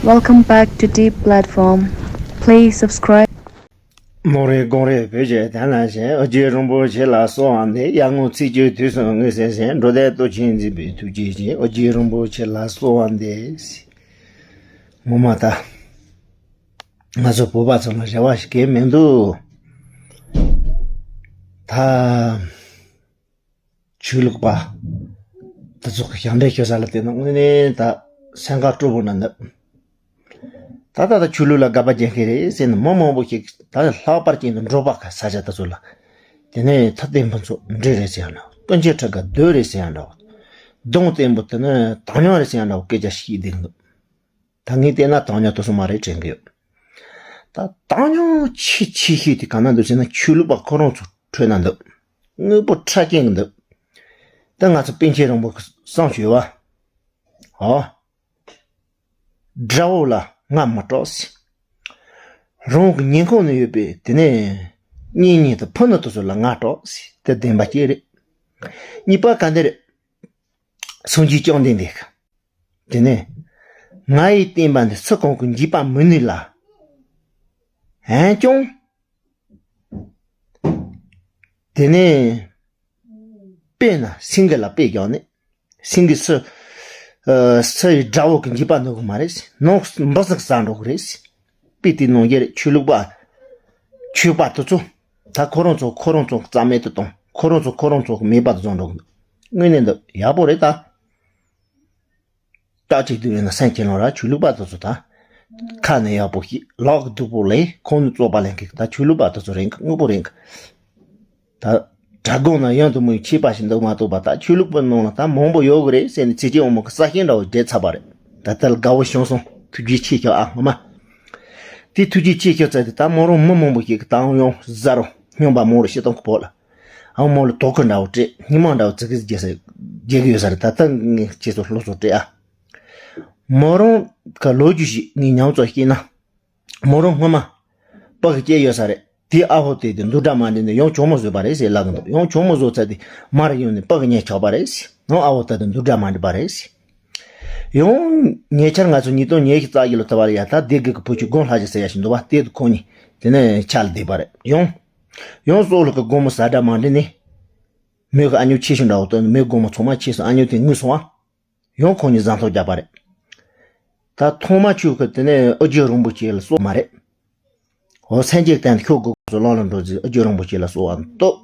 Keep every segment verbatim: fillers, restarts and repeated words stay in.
Welcome back to Deep Platform. Please subscribe. མོ་རེ་དགོང་རེ་བོད་ཀྱི་དན་ལ་བཞིན་ཨོ་རྒྱན་རིན་པོ་ཆེ་ལ་གསོལ་བ་འདེབས། ཡར་ངོ་ཚེས་བཅུའི་དུས་སུ་ངོས་ཟིན་ཞིང་། འགྲོ་དོན་སྟོབས་ཆེན་འཛིན་པའི་ཐུགས་རྗེ་ཅན། ཨོ་རྒྱན་རིན་པོ་ཆེ་ལ་གསོལ་བ་འདེབས། ངོ་མ་ད་ང་ཚོ་བོད་པ་ཚོ་ལ་རེ་བ་ཞིག་གང་མི་འདུག་ད་ཆོས་ལུགས་པ་དེ་ཚོ་གི་ཞབས་འདྲེན་ཞུ་ས་ལ་བལྟས་ན་དངོས་གནས་ད་སེམས་ཁ་སྤྲོ་པོ་ན་འདུག་ད་ལྟ་ད་ཆོས་ལུགས་ལ་དགག་པ་རྒྱག་མཁན་རེད་ཟེར་ནས་མི་མང་པོ་ཞིག་ད་ལྷག་པར་ཅན་དུ་འབྲོག་པ་ཁ་ས་ཆ་དེ་ཚོ་ལ། དེ་ནས་ཐུབ་བསྟན་ཕུན་ཚོགས་འདྲེ་རེད་ཟེར་ཡང་འདྲ། སྤུན་མཆེད་ཁྲི་ཀ་བདུད་རེད་ཟེར་ཡང་འདྲ། གདོང་བསྟན་པོ་དེ་ནི་བཏང་སྙོམས་རེད་ཟེར་ཡང་འདྲ་སྐད་ཆ་བཤད་བསྡད་འདུག་ད་ངས་བལྟས་ན་བཏང་སྙོམས་དེ་ཚོ་མ་རེད་དྲན་གི་ཡོད། ད་བཏང་སྙོམས་ཆེས་ཆེ་ཤོས་དེ་གང་ན་འདུག་ཟེར་ན་ཆོས་ལུགས་པ་ཁོ་རང་ཚོ་ཁྲོད་ན་འདུག་དངོས་པོ་ཁྲ་ཅན་གི་འདུག་ད་ང་ཚོ་པཎ་ཆེན་རིན་པོ་ཆེ་གསུངས་ཡོད་པ། ཨོ། དགྲ་བོ་ལ་ང་མི་སྐྲག་ཟེར། རང་གི་ཉེ་འཁོར་ན་ཡོད་པའི་དེ་ནས་གཉེན་ཉེ་དང་ཕུ་ནུ་དེ་ཚོ་ལ་ང་སྐྲག་ཟེར། དེ་བདེན་པ་ཅིག་རེད། གཉིས་པ་ག་འདི་རེད། སངས་རྒྱས་བཅོམ་ལྡན་འདས་ཀྱིས། དེ་ནས་ང་ཡི་བསྟན་པ་འདི་སུ་གང་གིས་འཇིག་པ་མི་ནུས་ལ། འོན་ཀྱང་། དེ་ནས་དཔེ་ན་སེང་གེ་ལ་དཔེ་བཞག་ནས། སེང་གེ་སུ། ཨ། སུ་ཡི་དགྲ་བོ་གི་འཇིགས་པ་ནུས་གི་མ་རེད། ནང་འབུ་སྲིན་ཟ་འགྲོ་གི་རེད། དཔེ་དེ་ནང་བཞིན་རེད། ཆོས་ལུགས་པ། ཆོས་པ་དེ་ཚོ། ད་ཁོ་རང་ཚོ་ཁོ་རང་ཚོ་རྩ་མེད་དུ་གཏོང་། ཁོ་རང་ཚོ་ཁོ་རང་ཚོ་གི་མེད་པ་དུ་བཟོ་འགྲོ་གི་འདུག་དངོས་གནས་འདི་ཡག་པོ་རེད་ད། རྟགས་གཅིག་ཏུ་ཡིན་ན་སེམས་ཁྱེད་རང་ར་ཆོས་ལུགས་པ་དེ་ཚོ་ད། ཁ་ནས་ཡག་པོ་ཞིག་ལག་གི་སྡུག་པོ་ལས་ཁོང་ནི་བཙོག་པ་ལེན་གི་ད་ཆོས་ལུགས་པ་དེ་ཚོ་རེད་གི། དངོས་པོ་རེད་གི། ད། དྲ་སྒང་ན་ཡང་དུ་མོའི་ཆད་པ་ཞིག་འདུག་མ་གཏོགས་པ། ད་ཆོས་ལུགས་པའི་ནང་ལ་ད་མང་པོ་ཡོད་གི་རེད་ཟེར་ནས་ཚེ་སྐྱིད་འོ་མ་གི་ས་ཞིང་འདྲ་བོ་བརྗེད་ཚར་བ་རེད། ད་ལྟ་ལ་དགའ་བོ་བྱུང་སོང་། ཐུགས་རྗེ་ཆེ་ཞུ་ཨ་ངོ་མ། དེ་ཐུགས་རྗེ་ཆེ་ཞུ་ཚར་དེ་ད་མོ་རང་མི་མང་པོ་ཞིག་གི་ད་ཡང་ཟ་རོ་སྨྱོན་པ་མང་རུ་ཤི་སྟོང་གི་བོ་ལ། ཨ་མོ་ལ་དོ་ཁུར་འདྲ་བོ་སྤྲད། སྙི་མ་འདྲ་བོ་ཙི་གི་རྒྱས་ས་རྒྱས་གི་ཡོད་ས་རེད། ད་ལྟ་ངས་ཁྱེད་ཚོ་སློབ་གསོ་སྤྲད་ཨ། མོ་རང་གི་ལོ་རྒྱུས་ཤིག་ངས་ཉམས་ཚོད་བཤད་ན། མོ་རང་སྔོན་མ་སྤུ་གུ་སྐྱེས་ཡོད་ས་རེད། དེའི་ཨ་ཕོ་དེ་དེ་འདུག་འདྲ་མ་འགྲིག་ནས་ཡང་གྱོག་མོ་བཟོས་པ་རེད་ཟེར་ལབ་གི་འདུག་ཡང་གྱོག་མོ་བཟོས་ཚར་དེ་མར་ཡོང་ནས་སྤུ་གུ་ཉལ་ཆགས་པ་རེད་ཟེར། ཡང་ཨ་ཕོ་ད་དེ་འདུག་འདྲ་མ་འགྲིག་པ་རེད་ཟེར། ཡང་ཉེ་ཆར་ང་ཚོ་ཉིས་སྟོང་ཉི་ཤུ་རྩ་བཞི་ལོ་ད་བར་ཡ་ད་སྡེ་དགེ་གི་བུ་ཆུང་དགོན་ལྷ་རྗེ་ཟེར་ཡ་ཞིག་འདུག་པ། དེ་དུ་ཁོང་གཉིས་དེ་ནས་ཆ་ལ་བསྡད་པ་རེད། ཡང་ཡང་སྲོག་ལུག་གི་སྒོར་མོ་ཟ་འདྲ་མ་འགྲིག་ནས། མོས་གི་ཨ་ཉོ་ཆེ་ཞིང་འདྲ་བོ་བཏོན་ནས་མོས་སྒོར་མོ་ཚང་མ་ཁྱེར་སོང་། ཨ་ཉོ་དེ་ངུས་སོང་བ། ཡང་ཁོང་གཉིས་བཟང་ཐོག་རྒྱག་པ་རེད། ད་ཐོག་མ་ཆོས་ཁོ་དེ་ནས་ཨོ་རྒྱན་རིན་པོ་ཆེ་ལ་གསོལ་མ་རེད། འོ་སེམས་ཅན་གཏན་དུ་ཤོར་དགོས་ཚོ་ལོང་ལ་འགྲོ་ཚེ་ཨོ་རྒྱན་རིན་པོ་ཆེ་ལ་གསོལ་བ་འདུག་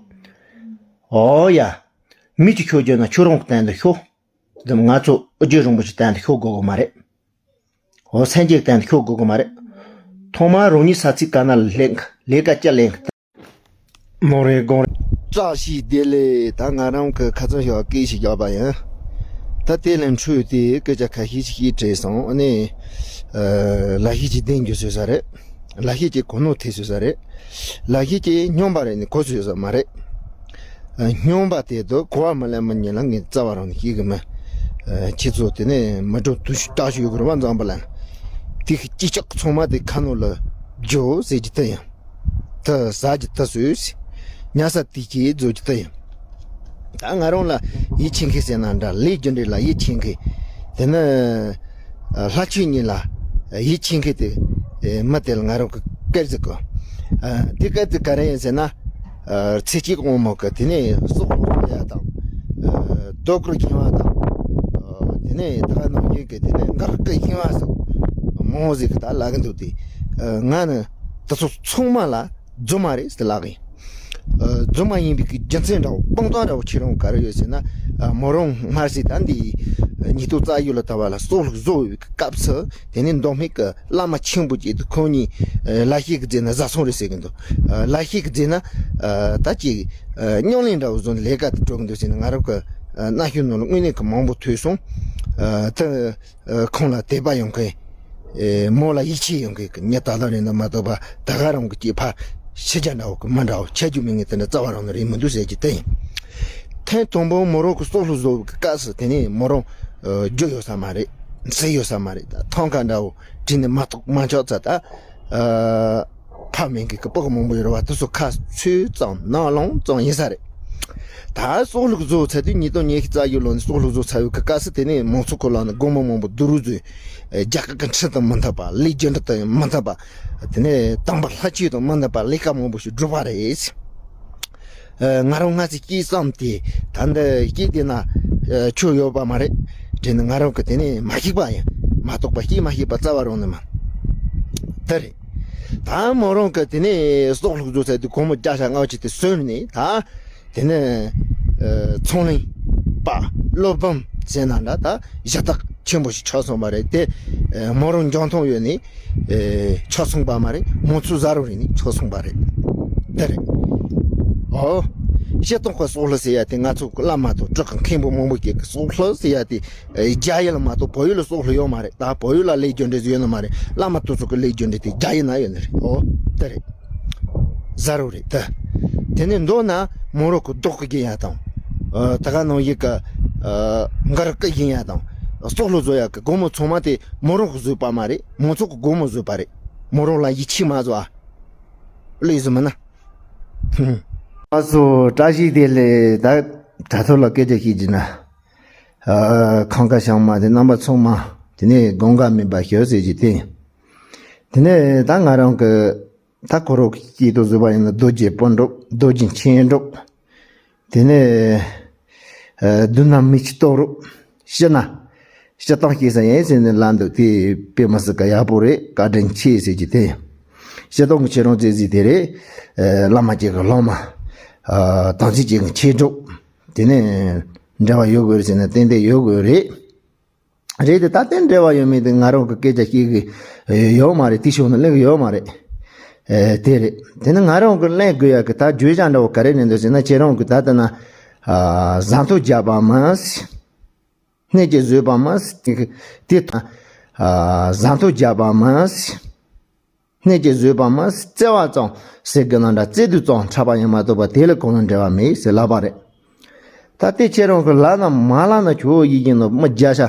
འོ་ཡ། མི་གཅིག་ཤོར་རྒྱུ་ན་ཁྱོད་རང་གི་སྟེང་དུ་ཤོར། དེ་ང་ཚོ་ཨོ་རྒྱན་རིན་པོ་ཆེ་སྟེང་དུ་ཤོར་དགོས་གི་མ་རེད། འོ་སེམས་ཅན་གཏན་དུ་ཤོར་དགོས་གི་མ་རེད། ཐོག་མར་རང་ཉིད་ས་ཚིགས་ག་ན་ལ་ལེན་གི་ལས་ཀ་ཅི་ལེན་གི། མོ་རེ་དགོང་རེ། བཀྲ་ཤིས་བདེ་ལེགས། ད་ང་རང་གི་ཁ་ཚོན་ཞོག་སྐད་ཞིག་རྒྱག་པ་ཡིན། ད་དེ་ལས་འཕྲོས་ཏེ་སྐད་ཆ་ཁ་ཤས་ཤིག་བྲིས་སོང་། ཨ་ནི། ཨ། ལ་ཤས་ཀྱིས་བདེན་རྒྱུ་བཟོས་ས་རེད། ལ་ཤས་ཀྱིས་གོ་ནོར་ཐེབས་བཟོས་ས་རེད། ལ་ཤས་ཀྱིས་སྨྱོན་པ་རེད་ནི་གོ་བཟོས་ས་མ་རེད། ཨ། སྨྱོན་པ་དེ་ཚོ་གོ་བ་མ་ལེན་མི་ཉན་ལ་ངས་རྩ་བ་རང་ནས་ཤེས་གི་མེད། ཨ། ཁྱེད་ཚོ་དེ་ནས་མི་འགྲོ་དུ་ཞུ་བཀྲ་ཤིས་ཡོད་གི་རེད་བ། འཛམ་བུ་གླིང་། དེ་གི་ཅི་ལྕོགས་ཚང་མ་དེ་ཁ་ནང་ལ་འཇོག་ཟེར་གྱི་དེ་ཡིན། དེ་ཟ་རྒྱུ་དེ་ཟོས། ཉལ་ས་དེ་གྱིས་བཟོ་རྒྱུ་དེ་ཡིན། ད་ང་རང་ལ་ཡིད་ཆེས་མཁན་ཟེར་ན་འདྲ། ལས་རྒྱུ་འབྲས་ལ་ཡིད་ཆེས་མཁན། དེ་ནི་ལྷ་ཆོས་གཉིས་ལ་ཡིད་ཆེས་མཁན་དེ་མི་དེ་ལ་ང་རང་གི་སྐལ་ཟིག་གོ། དེ་སྐལ་ཟིག་ག་རེ་ཡིན་ཟེར་ན། ཚེ་གཅིག་དབང་མོ་གི་དེ་ནས་སྲོག་ལོག་ཡ་དང་། རྡོ་སྐུར་ཁེངས་པ་དང་། དེ་ནས་ད་ག་ནང་བཞིན་གི་དེ་ནས་འགག་གི་ཁེངས་པ་སོགས་མང་བོ་ཟིག་གི་ད་ལབ་གི་འདུག་སྟེ། ང་ནི་དེ་ཚོ་ཚང་མ་ལ་རྫུན་མ་རེད་ཟེར་ལབ་གི་ཡིན། རྫུན་མ་ཡིན་པའི་གི་རྒྱུ་མཚན་འདྲ་བོ་དཔང་རྟགས་འདྲ་བོ་ཁྱེད་རང་ག་རེ་ཡོད་ཟེར་ན། མོ་རང་སྔར་སྲིད་ད་འདི་ཉིས་སྟོང་རྩ་བཞི་ལོ་ད་བར་ལ་སྲོག་ལུག་བཟོ་བའི་སྐབས་སུ་དེ་ནས་མདོ་སྨད་ཀྱི་བླ་མ་ཆེན་པོ་ཅིག་ཏུ་ཁོང་གཉིས་ལ་ཤས་ཀྱི་རྫས་ནི་བཟའ་ཚང་རེད་ཟེར་གི་འདུག་ལ་ཤས་ཀྱི་རྫས་ན་ད་ཅིག་སྨྱོན་ལེན་འདྲ་བོ་བཟོ་ནས་ལས་ཀ་དེ་སྤྲོད་གི་འདུག་ཟེར་ནས་ང་རང་གི་རྣ་ཤོག་ནང་ལ་དངོས་གནས་ཀྱི་མང་པོ་ཐོས་སོང་། ད་ཁོང་ལ་དད་པ་ཡོང་མཁན་མོ་ལ་ཡིད་ཆེས་ཡོང་མཁན་གྱི་མྱི་དག་དག་རེད་འདུག་མ་གཏོགས་པ་ད་ག་རང་གི་སྐྱེས་ཕ་ཕྱི་རྒྱ་འདྲ་བོ་གི་མི་འདྲ་བོ་ཆ་རྒྱུས་མེད་མཁན་དེ་འདྲ་རྩ་བ་རང་ནས་རེད་མི་འདུག་ཟེར་གྱི་དེ་ཡིན། ཐེངས་དང་པོ་མོ་རང་གི་སྲོག་ལུག་བཟོ་བའི་སྐབས་སུ་དེ་ནས་མོ་རང་རྒྱུ་ཡོད་ས་མ་རེད། ཟས་ཡོད་ས་མ་རེད། ད་ཐང་ཀ་འདྲ་བོ་བྲིས་ནས་མ་གཏོགས་མ་འཆོག་ཚ་ད། ཕ་མེད་མཁན་གྱི་སྤུ་གུ་མང་པོ་ཡོད་རེད་བ། དེ་ཚོ་ཁ་ཚུད་ཙམ་ནང་ལོང་ཙམ་ཡིན་ས་རེད། ད་སྲོག་བླུ་བཟོ་ཚར་དུས་ཉིས་སྟོང་ཉི་ཤུ་རྩ་བཞི་ལོ་ནས་སྲོག་བླུ་བཟོ་ཚར་བའི་སྐབས་སུ་དེ་ནས་མང་ཚོགས་ཁོ་ལ་ནི་སྒོར་མོ་མང་པོ་བསྡུ་རུབ་བཟོས། རྒྱ་གར་གྱི་ཁྲིམས་དང་མི་མཐུན་པ། ལས་རྒྱུ་འབྲས་དང་མི་མཐུན་པ། དེ་ནས་དམ་པ་ལྷ་ཆོས་དང་མི་མཐུན་པ་ལས་ཀ་མང་པོ་ཞིག་བསྒྲུབས་པ་རེད། ཨ། ང་རང་སྔ་ཙམ་སྐྱེས་ཙམ་དེ་ད་འདི་སྐྱེས་དེ་ན་ཆོས་ཡོད་པ་མ་རེད། དེ་ནི་ང་རང་གི་དེ་ནས་མ་ཤེས་པ་ཡིན། མ་རྟོགས་པ། སྐྱེས་མ་ཤེས་པ་རྩ་བ་རང་ནས་མ། དེ་རེད། ད་མོ་རང་གི་དེ་ནས་སྲོག་བླུ་བཟོ་ཚར་དུས་སྒོར་མོ་བརྒྱ་ཆ་ལྔ་བཅུ་དེ་བཟོས་ནས། ད་དེ་ནས་ཨ་ཚོང་ལས་པ། སློབ་དཔོན་ཟེར་ན་འདྲ། ད་ཞབས་སྟེགས་ཆེན་པོ་ཞིག་ཆགས་སོང་བ་རེད་དེ། ཨ་མོ་རང་འཇོན་ཐང་ཡོད་ནས་ཨ་ཆོས་གསུངས་པ་མ་རེད། མང་ཚོགས་ཟ་རུ་རེད་ནས་ཆོས་གསུངས་པ་རེད། དེ་རེད། ཨོ། སྤྱིར་བཏང་གི་སྲོག་བླུ་ཟེར་ཡ་དེ། ང་ཚོ་གི་བླ་མ་དང་གྲུབ་མཁན་མཁན་པོ་མང་པོ་ཞིག་གིས་སྲོག་བླུ་ཟེར་ཡ་དེ་ཨ་རྒྱ་ཡུལ་ལ་མ་གཏོགས་བོད་ཡུལ་ལ་སྲོག་བླུ་ཡོད་མ་རེད། ད་བོད་ཡུལ་ལ་ལས་རྒྱུ་འབྲས་ཡོད་ནི་མ་རེད། བླ་མ་དེ་ཚོ་གི་ལས་རྒྱུ་འབྲས་དེ་རྒྱ་ཡུལ་ན་ཡོད་ནི་རེད། ཨོ། དེ་རེད། ཟ་རུ་རེད་དེ། དེ་ནས་མདོར་ན་མོ་རང་གི་སྡུག་གི་བྱིན་ཡ་དང་། ཨ་ད་ག་ནང་བཞིན་གི་ཨ་མགར་གི་བྱིན་ཡ་དང་། སྲོག་བླུ་བཟོ་ཡ་གི་སྒོར་མོ་ཚང་མ་དེ་མོ་རང་གིས་བཟོས་པ་མ་རེད། མང་ཚོགས་ཀྱིས་སྒོར་མོ་བཟོས་པ་རེད། མོ་རང་ལ་ཡིད་ཆེས་མ་བཟོ་ཨ། ལོས་བཟོས་མིན་ན། ཨ་སོ། བཀྲ་ཤིས་བདེ་ལེགས། ད་དྲ་ཐོག་ལ་སྐད་ཆ་བཤད་རྒྱུ་ན། ཨ་ཁང་ཁ་བྱང་མ་དེ་རྣམ་པ་ཚང་མ་དེ་ནས་དགོངས་འགལ་མེད་པ་ཞུ་ཟེར་རྒྱུ་དེ། དེ་ནས་ད་ང་རང་གི་ད་ཁོ་རང་གི་སྐྱིད་སྡུག་བཟོ་བ་ཡིན་ན། རྡོ་རྗེ་སྤུན་གྲོགས། རྡོ་རྗེ་མཁྱེན་གྲོགས། དེ་ནས་ཨ་མདུན་ན་མི་ཆེ་གཏོགས་རོགས། ཕྱི་ན་སྤྱིར་བཏང་སྐྱེས་ས་ཡིན་ཟེར་ནས་ལབ་འདུག་དེ་དཔེ་མི་སྲིད་ཀ་ཡག་པོ་རེད། བཀའ་དྲིན་ཆེ་ཟེར་རྒྱུ་དེ། སྤྱིར་བཏང་གི་ཁྱེད་རང་བཙན་ཟིག་དེ་རེད། ཨ་བླ་མ་ཅིག་གི་སློབ་མ། ཨ་དམ་ཚིག་ཅན་གྱི་མཁྱེན་གྲོགས། དེ་ནས་འབྲེལ་བ་ཡོད་དགོས་རེད་ཟེར་ན་ཏན་ཏན་ཡོད་དགོས་རེད། རེད་དེ། ད་ལྟའི་འབྲེལ་བ་ཡོད་མེད་དེ་ང་རང་གི་སྐད་ཆ་བཤད་གི་ཡོད་མ་རེད། དེ་ཕྱོགས་ནས་གླེང་གི་ཡོད་མ་རེད། ཨེ་དེ་རེད། དེ་ནི་ང་རང་གི་གླེང་དགོས་ཡ་གི་ད་བརྗོད་བྱ་འདྲ་བོ་ག་རེ་ནས་འདུག་ཟེར་ན། ཁྱེད་རང་གི་ད་ལྟ་ན་ཨ་བཟའ་འཐུང་བརྒྱབ་པ་མ་ཟད། སྣེ་གཅིག་བཟོས་པ་མ་ཟད། དེ་ཨ་བཟའ་འཐུང་བརྒྱབ་པ་མ་ཟད། སྣེ་གཅིག་བཟོས་པ་མ་ཟད། བརྩེ་བ་ཙམ་ཟེར་གི་ན་འདྲ། བརྩེ་དུང་ཙམ་འཁྲབ་པ་ཡིན་མ་གཏོགས་པ་དེ་ལ་གང་ལ་འབྲེལ་བ་མེད་ཟེར་ལབ་པ་རེད། ད་དེ་ཁྱེད་རང་གི་ལབ་ན་མ་ལབ་ན་ཆོག་ཡིན་གྱི་ནོ། མི་བརྒྱ་ཆ་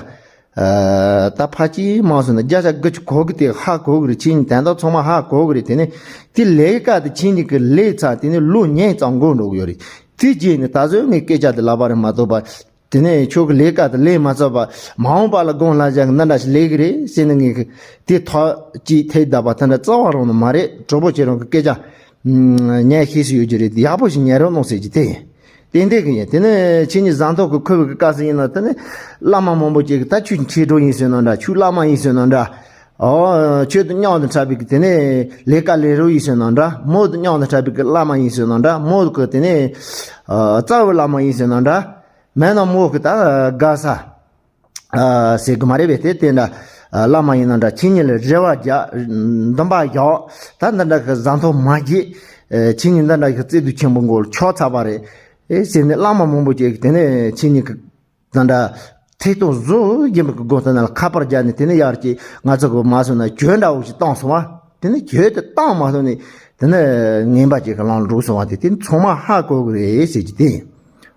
ཨ་ད་ཕལ་ཆེར་མང་སོང་ན་བརྒྱ་ཆ་དགུ་བཅུ་གོ་གི་དེ་ཧ་གོ་གི་རེད། ཁྱེད་གཉིས་དོན་དག་ཚང་མ་ཧ་གོ་གི་རེད། དེ་ནས་དེ་ལས་ཀ་དེ་ཁྱེད་གཉིས་ཀྱི་ལས་ཚར། དེ་ནས་ལོ་ཉིས་ཙམ་འགོར་འགྲོ་གི་ཡོད་རེད། དེ་རྗེས་ནས་ད་གཟོད་ངས་སྐད་ཆ་དེ་ལབ་པ་རེད་མ་གཏོགས་པ། དེ་ནས་ཁྱོད་ཀྱི་ལས་ཀ་དེ་ལས་མ་ཚར་བ། མ་འོངས་པ་ལ་དགོངས་ལ་བཞག་གི་འདི་འདྲ་ཞིག་ལས་གི་རེད་ཟེར་ནས། ངས་དེ་ཐག་གཅིག་ཐེག་བསྡད་པ་དེ་འདྲ་རྩ་བ་རང་ནས་མ་རེད། གྲོགས་པོ་ཁྱེད་རང་གི་སྐད་ཆ་ཉན་ཤེས་སུ་ཡོད་ཀྱི་རེད། ཡག་པོ་ཞིག་ཉན་རོགས་གནང་ཟེར་གྱི་དེ་ཡིན། ཏན་ཏན་གི་ཡིན། དེ་ནས་ཁྱེད་གཉིས་བཟའ་འཐུང་གི་ཁུར་བའི་གི་སྐབས་སུ་ཡིན་ན། དེ་ནས་བླ་མ་མང་པོ་ཅིག་གིས་ད་ཁྱོད་མཁས་གྲོགས་ཡིན་ཟེར་ན་འདྲ། ཁྱོད་བླ་མ་ཡིན་ཟེར་ན་འདྲ། ཨོ། ཁྱོད་དང་མཉམ་དུ་འཁྲབ་པའི་གི་དེ་ནས་ལས་ཀ་ལས་རོགས་ཡིན་ཟེར་ན་འདྲ། མོ་དང་མཉམ་དུ་འཁྲབ་པའི་གི་བླ་མ་ཡིན་ཟེར་ན་འདྲ། མོ་གི་དེ་ནས་ཨ་རྩ་བའི་བླ་མ་ཡིན་ཟེར་ན་འདྲ། མེད་ན་མོ་གི་ད་དགའ་ས་ཨ་ཟེར་གི་མ་རེད་པས། དེ་དེ་འདྲ་ཨ་བླ་མ་ཡིན་ན་འདྲ། ཁྱེད་གཉིས་ལ་རེ་བ་རྒྱག་འདུན་པ་བཞག་ད་འདི་འདྲ་གི་བཟའ་འཐུང་མ་བརྒྱབ། ཨེ་ཁྱེད་གཉིས་འདི་འདྲ་གི་བརྩེ་དུང་ཆེན་པོ་མགོ་ལ་ཆགས་ཚར་བ་རེད། ཨེ་ཟེར་ནས་བླ་མ་མང་པོ་ཅིག་གིས་དེ་ནས་ཁྱེད་གཉིས་གི་འདི་འདྲ་ཐད་གཏོང་བཟོ་རྒྱུ་གི་སྒོ་དེ་ན་ལ་ཁ་པར་རྒྱག་ནས། དེ་ནས་ཡར་གྱི་ང་ཚོ་གི་མ་སོང་ན་གྱོད་འདྲ་བོ་ཞིག་བཏང་སོང་བ། དེ་ནས་གྱོད་དེ་བཏང་མ་སོང་ནས་དེ་ནས་ངན་པ་ཅིག་གི་ལང་འགྲོ་སོང་བ་དེ། དེ་ཚང་མ་ཧ་གོ་གི་རེད་ཟེར་གྱི་དེ་ཡིན།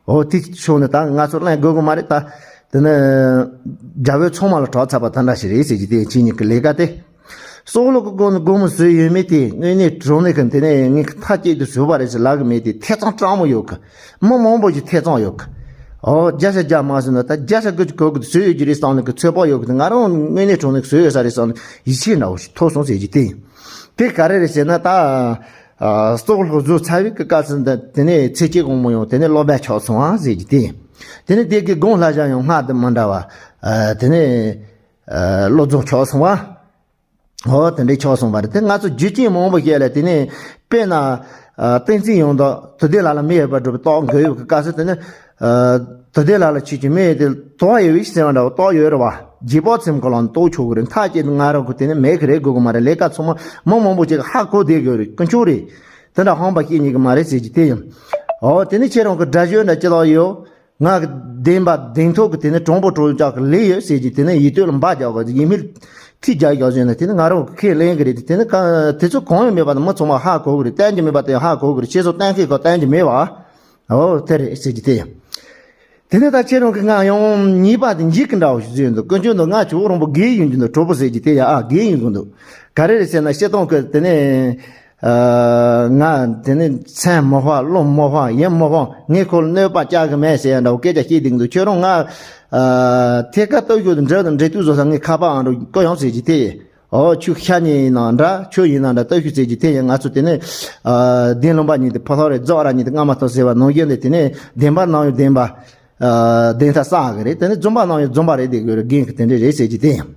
འོ། དེ་ཕྱོགས་ནས་ད་ང་ཚོ་གླེང་དགོས་གི་མ་རེད། ད་དེ་ནས་རྒྱ་བོད་ཚང་མ་ལ་གྲགས་ཚར་བ་དེ་འདྲ་ཞིག་རེད་ཟེར་གྱི་དེ་ཡིན། ཁྱེད་གཉིས་གི་ལས་ཀ་དེ། སྲོག་བླུ་གི་སྒོ་ནས་སྒོར་མོ་བཟོས་ཡོད་མེད་དེ་དངོས་གནས་དྲང་གནས་གི་དེ་ནས་ངས་མཐའ་གཅིག་ཏུ་བཟོས་པ་རེད་ཟེར་ལབ་གི་མེད་དེ། ཐེ་ཚོམ་སྤྲང་མོ་ཡོད་གི། མི་མང་པོ་ཞིག་ཐེ་ཚོམ་ཡོད་གི། ཨོ། བརྒྱ་ཆ་བརྒྱ་མ་བཟོས་ན་ད་བརྒྱ་ཆ་དགུ་བཅུ་གོ་གི་བཟོས་ཡོད་ཀྱི་རེད་བསམ་ནས་གི་ཚོད་དཔག་ཡོད་གི། དེ་ང་རང་དངོས་གནས་དྲང་གནས་གི་བཟོས་ཡོད་ས་རེད་བསམ་ནས་ཡིད་ཆེས་འདྲ་བོ་ཞིག་ཐོབ་སོང་ཟེར་གྱི་དེ་ཡིན། དེ་ག་རེ་རེད་ཟེར་ན། ད་ཨ་སྲོག་བླུ་བཟོས་ཚར་བའི་གི་སྐབས་སུ་འདི་དེ་ནས་ཚེ་སྐྱིད་དགོང་མོ་ཡང་དེ་ནས་སློབ་དཔོན་ཆགས་སོང་བ་ཟེར་གྱི་དེ་ཡིན། དེ་ནས་དེ་གི་དགོངས་ལ་བཞག་ཡང་སྔགས་དེ་མི་འདྲ་བ། ཨ་དེ་ནས་ཨ་བློ་བཟང་ཆགས་སོང་བ། ཨོ། དེ་འདྲའི་ཆགས་སོང་བ་རེད། དེ་ང་ཚོ་རྒྱུ་རྐྱེན་མང་པོ་ཞིག་ལ། དེ་ནས་དཔེར་ན་ཨ་བསྟན་འཛིན་ཡང་དག་དུས་འདས་ལ་ལ་མི་ཡོད་པར་སྒྲུབ་པའི་རྟོགས་འགོད་ཡོད་གི་སྐབས་སུ། དེ་ནས་ཨ་དུས་འདས་ལ་ལ་ཆོས་ཀྱི་མི་ཡོད་དེ་དོགས་ཡོད་པའི་ཟེར་བ་འདྲ་བོ་རྟོགས་ཡོད་རེད་བ། རྗེས་དཔག་ཚིམ་གོ་ལ་རྟོགས་ཆོག་གི་རེད། མཐའ་གཅིག་ཏུ་ང་རང་གི་དེ་ནས་མེད་གི་རེད། དགོས་གི་མ་རེད། ལས་ཀ་ཚང་མ་མི་མང་པོ་ཅིག་ཧ་གོ་བསྡད་གི་རེད། དཀོན་མཆོག་རེད། དེ་འདྲ་ཧམ་པ་བཤད་ཉན་གི་མ་རེད་ཟེར་གྱི་དེ་ཡིན། ཨོ། དེ་ནས་ཁྱེད་རང་གི་སྒྲ་བརྗོད་འདྲ་ཅི་ལྟར་ཡོད། ང་གི་བདེན་པ་བདེན་ཐོག་གི་དེ་ནས་དྲང་པོ་དྲང་བཞག་གི་ལས་ཡོད་ཟེར་གྱི། དེ་ནས་ཡིད་སྟོད་ལ་འབའ་རྒྱག་གི། ཡིད་མིག་ཐིག་རྒྱག་རྒྱག་བཞིན་ན། དེ་ནས་ང་རང་གི་ཁས་ལེན་གི་རེད། དེ་ནས་ག་དེ་ཚོ་གང་ཡང་མེད་པ་དེ་མི་ཚང་མ་ཧ་གོ་གི་རེད། བསྟན་གྱི་མེད་པ་དེ་ཧ་གོ་གི་རེད། ཁྱེད་ཚོ་གཏན་འཁེལ་གི་བསྟན་གྱི་མེད་པ། ཨོ། དེ་རེད་ཟེར་གྱི་དེ་ཡིན། དེ་ནས་ད་ཁྱེད་རང་གི་ང་ཡང་ཉེས་པ་དེ་འཇིགས་གི་འདྲ་བོ་ཞིག་བཟོས་འདུག་དཀོན་མཆོག་འདུག་ང་ཆུ་བོ་རོང་པོ་རྒས་ཡིན་གྱི་འདུག་གྲོགས་པོ་ཟེར་གྱི་དེ་ཡ། ཨ། རྒས་ཡིན་གྱི་འདུག་ག་རེ་རེད་ཟེར་ན། སྤྱིར་བཏང་གི་དེ་ནས་ ཨ། ང་དེ་ནི་སེམས་མི་ཕམ། བློ་མི་ཕམ། ཡིད་མི་ཕམ། ངས་ཁོ་ལ་གནོད་པ་བསྐྱལ་གི་མེད་ཟེར་ཡ་འདྲ་བོ་སྐད་ཆ་བཤད་བསྡད་འདུག་ཁྱོད་རང་ང་ཨ། ཐད་ཀར་སྟོབས་ཤུགས་དང་འབྲེལ་དང་འབྲེལ་མཐུད་བཟོ་ས་ངས་ཁ་པར་ཨང་འགྲོ་ཀོ་ཡོང་ཟེར་གྱི་དེ། ཨོ་ཁྱོད་ཤ་ཉེ་ཡིན་ན་འདྲ། ཁྱོད་ཡིན་ན་འདྲ། སྟོབས་ཤུགས་ཟེར་གྱི་དེ་ཡིན། ང་ཚོ་དེ་ནི་ཨ། བདེན་ལུང་པ་ཉིད་དེ་ཕོ་ཐོག་རེད། རྫོགས་ར་ཉིད་དེ་རྔ་མ་ཐོག་ཟེར་བ་ནང་བཞིན་དེ། དེ་ནི་བདེན་པ་ནང་ཡོད་བདེན་པ། ཨ། བདེན་མཐའ་གསལ་གི་རེད། དེ་ནི་རྫུན་པ་ནང་ཡོད་རྫུན་པ་རེད། དེ་གི་རེད། རྒན་གི་དེ་འདྲ་རེད་ཟེར་གྱི་དེ་ཡིན།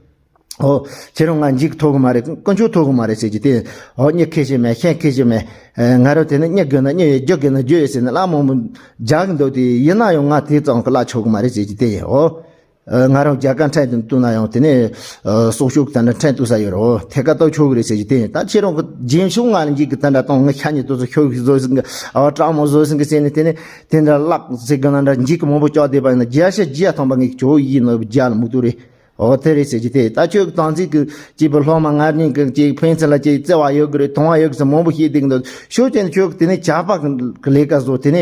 ཨོ། ཁྱེད་རང་ང་འཇིགས་ཐུབ་གི་མ་རེད། དཀོན་མཆོག་ཐུབ་གི་མ་རེད་ཟེར་གྱི་དེ། ཨོ། མྱི་ཁེ་ཤེས་མེད། ཤེས་ཁེ་ཤེས་མེད། ཨེ། ང་རང་དེ་ནི་མྱི་དགོས་ན་མྱི་ཡོད། རྒྱུ་དགོས་ན་རྒྱུ་ཡོད་ཟེར་ནས་ལབ་མང་པོ་རྒྱག་གི་འདུག་དེ་ཡིན་ན་ཡང་ང་དེ་ཙམ་གི་ལབ་ཆོག་གི་མ་རེད་ཟེར་གྱི་དེ་ཡིན། ཨོ། ཨེ། ང་རང་རྒྱ་གར་འཕྲིན་དུ་བཏང་ན་ཡང་དེ་ནི་ཨ། སྲོག་ཤོར་གི་དེ་འདྲ་འཕྲིན་གཏུག་ས་ཡོད་རེད། ཨོ། ཐད་ཀར་གཏུག་ཆོག་གི་རེད་ཟེར་གྱི་དེ་ཡིན། ད་ཁྱེད་རང་གི་རྒྱན་ཤོག་ང་ལ་འཇིགས་གི་དེ་འདྲ་གཏོང་། ང་ཤ་ཉེ་དེ་ཚོ་ཁྱོད་ཀྱིས་བཟོས་ཟིན་གི། ཨ། སྤྲང་མོ་བཟོས་ཟིན་གི་ཟེར་ནས་དེ་ནི་དེ་འདྲ་ལབ་ཟེར་གི་ན་འདྲ། འཇིགས་གི་མང་པོ་བཅག་བསྡད་པ་ཡིན་ན་བརྒྱ་ཆ་བརྒྱ་ཐམ་པ་ངས་ཁྱོད་ཡིད་ནོར་བརྒྱ་ལ་མུ་ཏུ་རེད། ཨོ། དེ་རེད་ཟེར་གྱི་དེ། ད་ཁྱོད་ཀྱི་དམ་ཚིག་གི་སྐྱེས་བུ་སློབ་མ་ང་གཉིས་ཀྱི་ཅིག་ཕན་ཚུན་ལ་ཅིག་བརྩེ་བ་ཡོད་གི་རེད། དུང་བ་ཡོད་གི་ཟེར་མང་པོ་བཤད་བསྡད་གི་འདུག་ཤོད་ཀྱང་ཁྱོད་ཀྱི་དེ་ནས་ཇག་པ་གི་ལས་ཀ་བཟོ། དེ་ནས་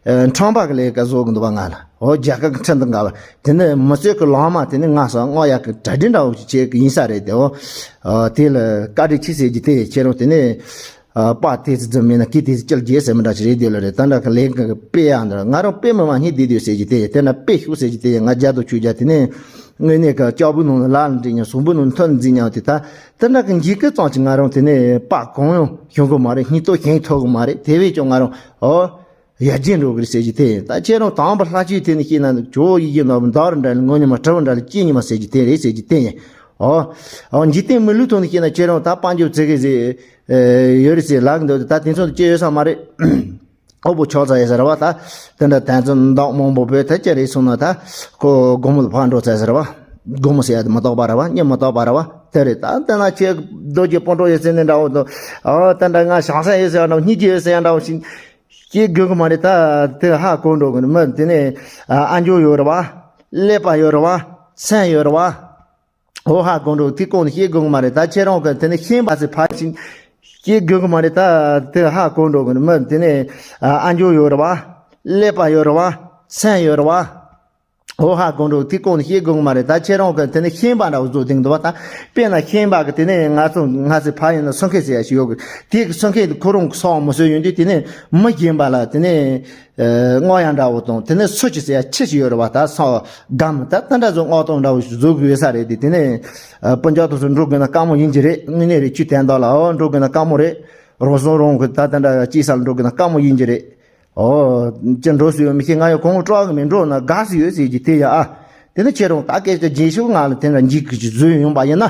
ཨ། ཁྲམ་པ་གི་ལས་ཀ་བཟོ་གི་འདུག་པ། ང་ལ། ཨོ། རྒྱ་གར་གི་ཁྲིམས་དང་འགལ་བ། དེ་ནས་མི་གསོད་གི་ལོག་སྨྲ། དེ་ནས་ངན་སོང་བསྔོ་ཡག་གི་གྲ་སྒྲིག་འདྲ་བོ་ཞིག་བྱེད་གི་ཡིན་ས་རེད་དེ། ཨོ། ཨ། དེ་ལ་བཀའ་དྲིན་ཆེ་ཟེར་གྱི་དེ། ཁྱེད་རང་དེ་ནས་ཨ། དཔའ་དེ་ཚོ་རྫུན་མིན་ན་སྐད་དེ་ཚོ་སྐྱེལ་རྒྱས་ཟེར་མི་འདྲ་ཞིག་རེད། དེ་ལ་རེད། ད་འདྲ་གི་ལས་ཀ་དཔེ་ཡག་འདྲ། ང་རང་དཔེ་མི་མ་སྙིང་བདེ་བདེ་ཟེར་གྱི་དེ། དེ་ན་དཔེ་ཤུགས་ཟེར་གྱི་དེ། ང་རྒྱ་དུ་ཆུ་རྒྱ་དེ་ནས་དངོས་གནས་ཀྱི་ལྕགས་པོའི་ནང་ལ་ལ་འདྲེས་ཉ། གཟུགས་པོའི་ནང་ཐོན་འཛིན་ཉ། དེ་ད་དེ་འདྲ་གི་འཇིགས་སྐུལ་ཙམ་གྱིས་ང་རང་དེ་ནས་དཔའ་གང་ཡང་ཞུམ་གི་མ་རེད། སྙིང་སྟོབས་ཞན་ཐོག་གི་མ་རེད། དེ་བས་ཀྱང་ང་རང་ཨོ། ཡར་རྒྱས་འགྲོ་གི་རེད་ཟེར་གྱི་དེ་ཡིན། ད་ཁྱེད་རང་དང་པོ་ལྷ་ཆོས་དེ་ནས་བཤད་ན་ཇོ་ཡི་གེ་ནོར་བུ་འདར་འདྲ་ལ་ངོ་ཉི་མ་གྲི་བུ་འདྲ་ལ་སྐྱེ་ཉི་མ་ཟེར་གྱི་དེ་རེད་ཟེར་གྱི་དེ་ཡིན། ཨོ། ཨོ། འཇིག་རྟེན་མི་ལུས་ཐོག་ནས་བཤད་ན་ཁྱེད་རང་ད་དཔལ་འབྱོར་ཙི་གེ་ཟིག་ཨེ། ཡོད་རེད་ཟེར་ལབ་གི་འདུག་ད་དེ་ཚོ་སྐྱེ་ཡོད་ས་མ་རེད། ཨོ་བོ་ཆོག་ཙ་ཡོད་ཟེར་བ། ད་དེ་འདྲ་དོན་ཚན་འདོགས་མང་པོ་བོད་ཐད་ཀྱི་རེད་སོང་ན། ད་ཁོ་སྒོར་མོ་ལ་ཕར་འགྲོ་ཙ་ཟེར་བ། སྒོར་མོ་ཟེར་ཡ་དེ་མི་རྟག་པ་རེད་བ། གཉིད་མི་རྟག་པ་རེད་བ། དེ་རེད། ད་དེ་ན་ཁྱེད་རྡོ་རྗེ་སྤུན་གྲོགས་ཡོད་ཟེར་ནས་འདྲ་བོ་འདུག་ཨོ། དེ་འདྲ་ང་བྱང་ས་ཡོད་ཟེར་ཡ་འདྲ་བོ། སྙིང་རྗེ་ཡོད་ཟེར་ཡ་འདྲ་བོ་ཞིག་སྐྱེ་དགོས་གི་མ་རེད། ད་དེ་ཧ་གོ་འགྲོ་གི་མི། དེ་ནས་ཨ་མཆོག་ཡོད་རེད་བ། ཀླད་པ་ཡོད་རེད་བ། སེམས་ཡོད་རེད་བ། ཨོ། ཧ་གོ་འགྲོ། དེ་གོང་ནས་བཤད་དགོས་གི་མ་རེད། ད་ཁྱེད་རང་གི་དེ་ནས་ཤེས་པ་ཟེར་ཕར་ཕྱིན་སྐྱེ་དགོས་གི་མ་རེད། ད་དེ་ཧ་གོ་འགྲོ་གི་མི། དེ་ནས་ཨ་མཆོག་ཡོད་རེད་བ། ཀླད་པ་ཡོད་རེད་བ། སེམས་ཡོད་རེད་བ། ཨོ། ཧ་གོ་འགྲོ། དེ་གོང་ནས་བཤད་དགོས་གི་མ་རེད། ད་ཁྱེད་རང་གི་དེ་ནས་ཤེས་པ་འདྲ་བོ་བཟོ་བསྡད་འདུག་བ། ད་དཔེར་ན་ཤེས་པ་གི་དེ་ནས་ང་ཚོ་ང་ཚོའི་ཕ་ཡུལ་ན་སུ་མཁས་ཟེར་ཡ་ཞིག་ཡོད་གི། དེ་གི་སུ་མཁས་དེ་ཁོ་རང་གི་སྲོག་མི་གསོད་ཡོང་དུས། དེ་ནས་མི་གཞན་པ་ལ་དེ་ནས་ཨ་བསྔོ་ཡ་འདྲ་བོ་དང་། དེ་ནས་སུ་ཅི་ཟེར་ཡ་ཁྱི་ཞིག་ཡོད་རེད་བ། ད་སོ་སྒམ་ད་དེ་འདྲ་བཟོ་བསྔོ་གཏོང་འདྲ་བོ་ཞིག་བཟོ་དགོས་ས་རེད་དེ། དེ་ནས་ཨ་སྤུན་ཀྱག་དེ་ཚོ་འགྲོ་དགོས་ན་དཀའ་མོ་ཡིན་གྱི་རེད། དངོས་གནས་རེད། ཁྱོད་དན་རྟགས་ལ། ཨོ། འགྲོ་དགོས་ན་དཀའ་མོ་རེད། རང་སྲོག་རང་གིས་ད་དེ་འདྲ་སྐྱེལ་ས་ལ་འགྲོ་དགོས་ན་དཀའ་མོ་ཡིན་གྱི་རེད། ཨོ། ཅི་འགྲོ་སྲིད་ཡོད་མི་ཤེས། ང་ཡང་གོང་སྤྲོ་གི་མེད། འགྲོ་ན་དགའ་སྲིད་ཡོད་ཟེར་གྱི་དེ་ཡ། ཨ། དེ་ནི་ཁྱེད་རང་ད་སྐད་ཆ་རྗེས་ཤུལ་ང་ལ་དེ་འདྲ་འཇིགས་ཀྱི་བཟོས་ཡོང་པ་ཡིན་ན།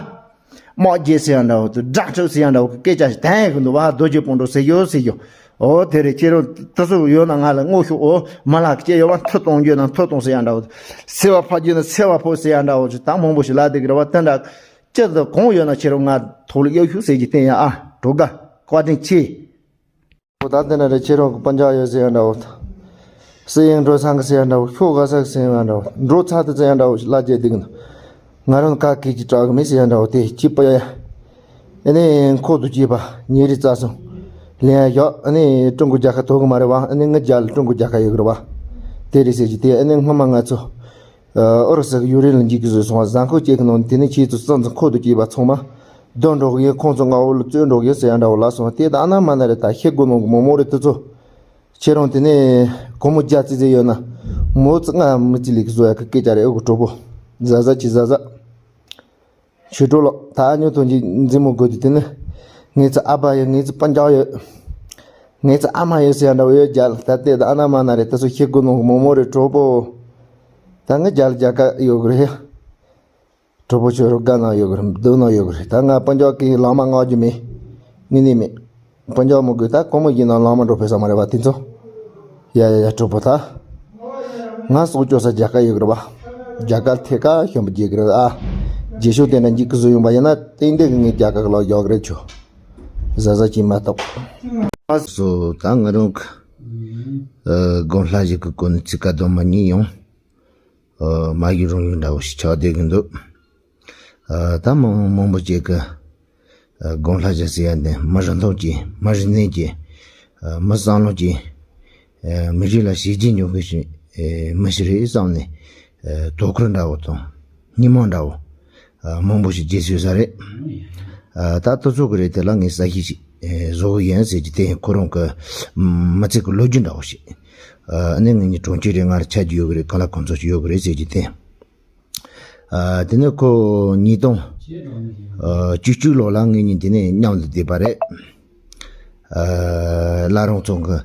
དམག་རྒྱག་ཟེར་ཡ་འདྲ་བོ་དང་། དགྲ་འཁྲབ་ཟེར་ཡ་འདྲ་བོ་གི་སྐད་ཆ་ཞིག་དན་ཡོད་གི་འདུག་བ། རྡོ་རྗེ་སྤུན་གྲོགས་ཟེར་ཡོད་ཟེར་ཡོད། ཨོ། དེ་རེད། ཁྱེད་རང་དེ་ཚོ་ཡོད་ན་ང་ལ་བསྔོ་ཤོག་ཨོ། མི་ལ་སྐྱེ་ཡོད་པ་མཐུ་གཏོང་རྒྱུ་ན་མཐུ་གཏོང་ཟེར་ཡ་འདྲ་བོ། སེར་བ་ཕབ་རྒྱུ་ན་སེར་བ་ཕབ་ཟེར་ཡ་འདྲ་བོ་ཞིག་ད་མང་པོ་ཞིག་ལབ་བསྡད་ཀྱི་རེད་བ། དེ་འདྲ་ཅི་ལྟར་གང་ཡོད་ན་ཁྱེད་རང་ང་ཐོག་ལ་གཡར་ཤོག་ཟེར་གྱི་དེ་ཡ། ཨ། གྲོགས་དགའ། བཀའ་དྲིན་ཆེ། ཨོ། ད་དེ་འདྲ་རེད། ཁྱེད་རང་གི་སྤུན་ཀྱག་ཡོད་ཟེར་ཡ་འདྲ་བོ། སྲིད་ཡིན་འགྲོ་ཚང་གི་ཟེར་ཡ་འདྲ་བོ། ཤོག་ག་ས་གི་ཟེར་ཡ་འདྲ་བོ། འགྲོ་ཚར་དུ་ཟེར་ཡ་འདྲ་བོ་ཞིག་ལབ་བསྡད་འདུག་ན། ང་རང་ག་གེ་ཅིག་སྐྲག་གི་མེད་ཟེར་ཡ་འདྲ་བོ་དེ་གཅིག་པ་ཡ། ཨ་ནི་འཁོར་དུ་སྐྱེས་པ་ཉེ་རིགས་རྩ་གསུམ་ལེན་ཡ་ཞོག་ཨ་ནི་ཀྲུང་གོ་རྒྱལ་ཁབ་ཐོབ་གི་མ་རེད་བ། ཨ་ནི་ངའི་རྒྱབ་ལ་ཀྲུང་གོ་རྒྱལ་ཁབ་ཡོད་གི་རེད་བ། དེ་རེད་ཟེར་གྱི་དེ། ཨ་ནི་སྔོན་མ་ང་ཚོ་ཨ་ཨུ་རུ་སུ་གི་ཡུཀ་རེན་ལ་འཇིགས་སྐུལ་བཟོས་སོང་བ། གཟའ་འཁོར་གཅིག་གི་ནང་ནས་དེ་ནས་ཁྱེད་ཚོ་སྲིད་འཛིན་འཁོར་དུ་སྐྱེས་པ་ཚང་མ་བསྡུ་འགྲོ་གི་ཡིན། ཁོང་ཚོ་མངའ་འོག་ལ་བཙུགས་འགྲོ་གི་ཡིན་ཟེར་ཡ་འདྲ་བོ་ལབ་སོང་བ། དེ་ད་ཨ་ན་མ་ན་རེད། ད་ཤེས་དགོས་ནོ་གི་མོ་མོ་རེད། དེ་ཚོ་ཁྱེད་རང་དེ་ནས་སྒོར་མོ་བརྒྱ་ཙི་ཙི་ཡོད་ན་མོ་ཙི་ལྔ་མི་ཙི་ལི་གི་བཟོ་ཡ་གི་སྐད་ཆ་རེད། ཨོ་གི་གྲོགས་པོ། གཟབ་གཟབ་གྱིས་གཟབ་གཟབ། ཆོས་གྲོགས་ལགས། ད་ཨ་ཉོ་ཐོན་གྱི་མཛེས་མོ་དགོས་དུས་དེ་ནི། ངེད་ཚོ་ཨ་ཕ་ཡོད། ངེད་ཚོ་སྤུན་ཀྱག་ཡོད། ངེད་ཚོ་ཨ་མ་ཡོད་ཟེར་ཡ་འདྲ་བོ་ཡོད་རྒྱ་ལ། ད་ལྟའི་ད་ཨ་ན་མ་ན་རེད། ད་སུ་ཤེས་དགོས་ནོ་མོ་མོ་རེད་གྲོགས་པོ། ད་ངའི་རྒྱ་ལ་རྒྱ་ག་ཡོད་གི་རེད། གྲོགས་པོ་ཁྱོད་རང་དགའ་ན་ཡོད་གི་རེད། སྡུག་ན་ཡོད་གི་རེད། ད་ང་སྤུན་ཀྱག་གི་ལག་མ་མངག་རྒྱུ་མེད། ངེས་ནས་མེད། སྤུན་ཀྱག་མོ་དགོས། ད་གོང་མོ་ཡིན་ན་ལག་མ་འགྲོ་ཕོད་ས་མ་རེད་བ་དེ་ཚོ། ཡ་ཡ་ཡ་གྲོགས་པོ་ད། ང་སྲོག་སྐྱོབ་ས་རྒྱ་གར་ཡོད་གི་རེད་བ། རྒྱ་གར་ཐད་ཀར་ཞོན་པ་རྒྱག་གི་རེད། ཨ། རྗེས་ཤོག་དེ་འདྲ་འཇིགས་སྐུལ་བཟོས་ཡོང་པ་ཡིན་ན་ཏན་ཏན་གི་ངས་རྒྱ་གར་གི་ལོག་ཡོང་གི་རེད། ཆོ་གཟབ་གཟབ་གྱིས་མ་གཏོགས། སོ་ད་ང་རང་གི་ཨ་དགོན་ལྷ་ཞིག་གི་སྐོར་ནས་ཚིག་ཀ་རྡོག་མ་གཉིས་ཡང་ཨ་མ་ཡུལ་རང་ཡུལ་འདྲ་བོ་ཞིག་ཆགས་བསྡད་གི་འདུག་ཨ་ད་མང་མང་པོ་ཅིག་གི་ཨ་དགོན་ལྷ་བྱ་ཟེར་ཡ་འདི་མི་རིན་ཐང་ཅན། མི་རིན་གནས་ཅན། ཨ་མི་བསམ་བློ་ཅན། ཨ་མི་རིགས་ལ་བྱས་རྗེས་འཇོག་མཁན་ཞིག་ཨེ་མི་ཞིག་རེད་བསམ་ནས། ཨ་དོ་ཁུར་འདྲ་བོ་དང་སྙིང་མ་འདྲ་བོ་ཨ་མང་པོ་ཞིག་བརྗེ་སོང་ས་རེད། ཨ་ད་དུ་ཚོགས་ཀྱི་རེད། དེ་ལ་ངས་ས་གཞི་ཞིག་ ཨེ་བཟོ་གི་ཡིན་ཟེར་གྱི་དེ་ཁོ་རང་གི་མི་ཚེ་གི་ལོ་རྒྱུས་འདྲ་བོ་ཞིག་ཨ་ནི་ངེད་གཉིས་གྲོང་ཁྱེར་རེ་ང་ར་ཆ་རྒྱུས་ཡོད་གི་རེད། གང་ལ་གང་འཚམ་ཞིག་ཡོད་གི་རེད་ཟེར་གྱི་དེ། ཨ་དེ་ནས་ཁོ་ཉིས་སྟོང་ཨ་བཅུ་གཅིག་ལོ་ལ་ངེད་གཉིས་དེ་ནས་མཉམ་དུ་བསྡད་པ་རེད། ཨ་བླ་རུང་རྫོང་གི་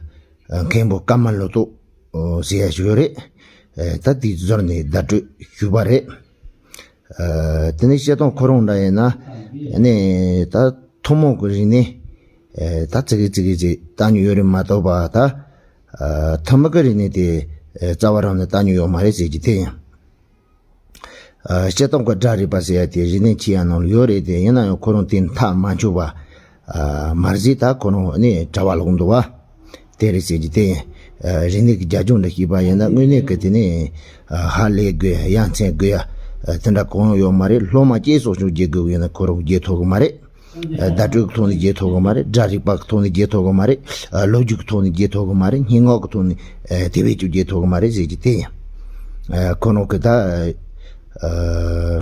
ཨ་མཁན་པོ་ཀརྨ་ལོ་ཏོག་ཟེར་ཡ་ཞིག་ཡོད་རེད། ཨ་ད་དེ་ཟུར་ནས་བརྡ་སྤྲོད་ཞུས་པ་རེད། ཨ་དེ་ནས་སྤྱིར་བཏང་ཁོ་རང་འདྲ་ཡིན་ན་ནས་ད་ཐུན་མོང་གི་རིག་གནས་ཨ་ད་ཙི་གེ་ཙི་གེ་ཙི་བལྟ་མྱོང་ཡོད་རེད་མ་གཏོགས་པ་ད་ཨ་ཐུན་མོང་གི་རིག་གནས་དེ་ཨ་རྩ་བ་རང་ནས་བལྟ་མྱོང་ཡོད་མ་རེད་ཟེར་གྱི་དེ་ཡིན། ཨ་སྤྱིར་བཏང་གི་སྒྲ་རིག་པ་ཟེར་ཡ་དེ་རིག་གནས་ཆེ་ཡ་ནང་ལ་ཡོད་རེད་དེ། ཡིན་ན་ཡང་ཁོ་རང་དེ་མཐའ་མ་འཁྱོལ་བ་ཨ་མ་རེད་ཟེར། ད་ཁོ་རང་ནས་གྲྭ་པ་ལོག་འདུག་བ། དེ་རེད་ཟེར་གྱི་དེ་ཡིན། ཨ་རིག་གནས་ཀྱི་རྒྱབ་ལྗོངས་འདྲ་ཞིག་པ་ཡིན་ན་དངོས་གནས་ཀྱི་དེ་ནས་ཨ་ཧ་ལས་དགོས་ཡ་ཡ་མཚན་དགོས་ཡ་ཨ་དེ་འདྲ་གང་ཡང་ཡོད་མ་རེད། སློབ་མ་གཅིག་སོགས་ཤིག་བརྗེ་དགོས་ཡིན་ན་ཁོ་རང་བརྗེ་ཐུབ་གི་མ་རེད། ཨ་བརྡ་སྤྲོད་ཀྱི་ཐོག་ནས་བརྗེ་ཐུབ་གི་མ་རེད། སྒྲ་རིག་པ་གི་ཐོག་ནས་བརྗེ་ཐུབ་གི་མ་རེད། ཨ་ལོ་རྒྱུས་ཀྱི་ཐོག་ནས་བརྗེ་ཐུབ་གི་མ་རེད། སྙན་ངག་གི་ཐོག་ནས་ཨ་དེ་བས་ཀྱང་བརྗེ་ཐུབ་གི་མ་རེད་ཟེར་གྱི་དེ་ཡིན། ཨ་ཁོ་རང་གི་ད་ཨ་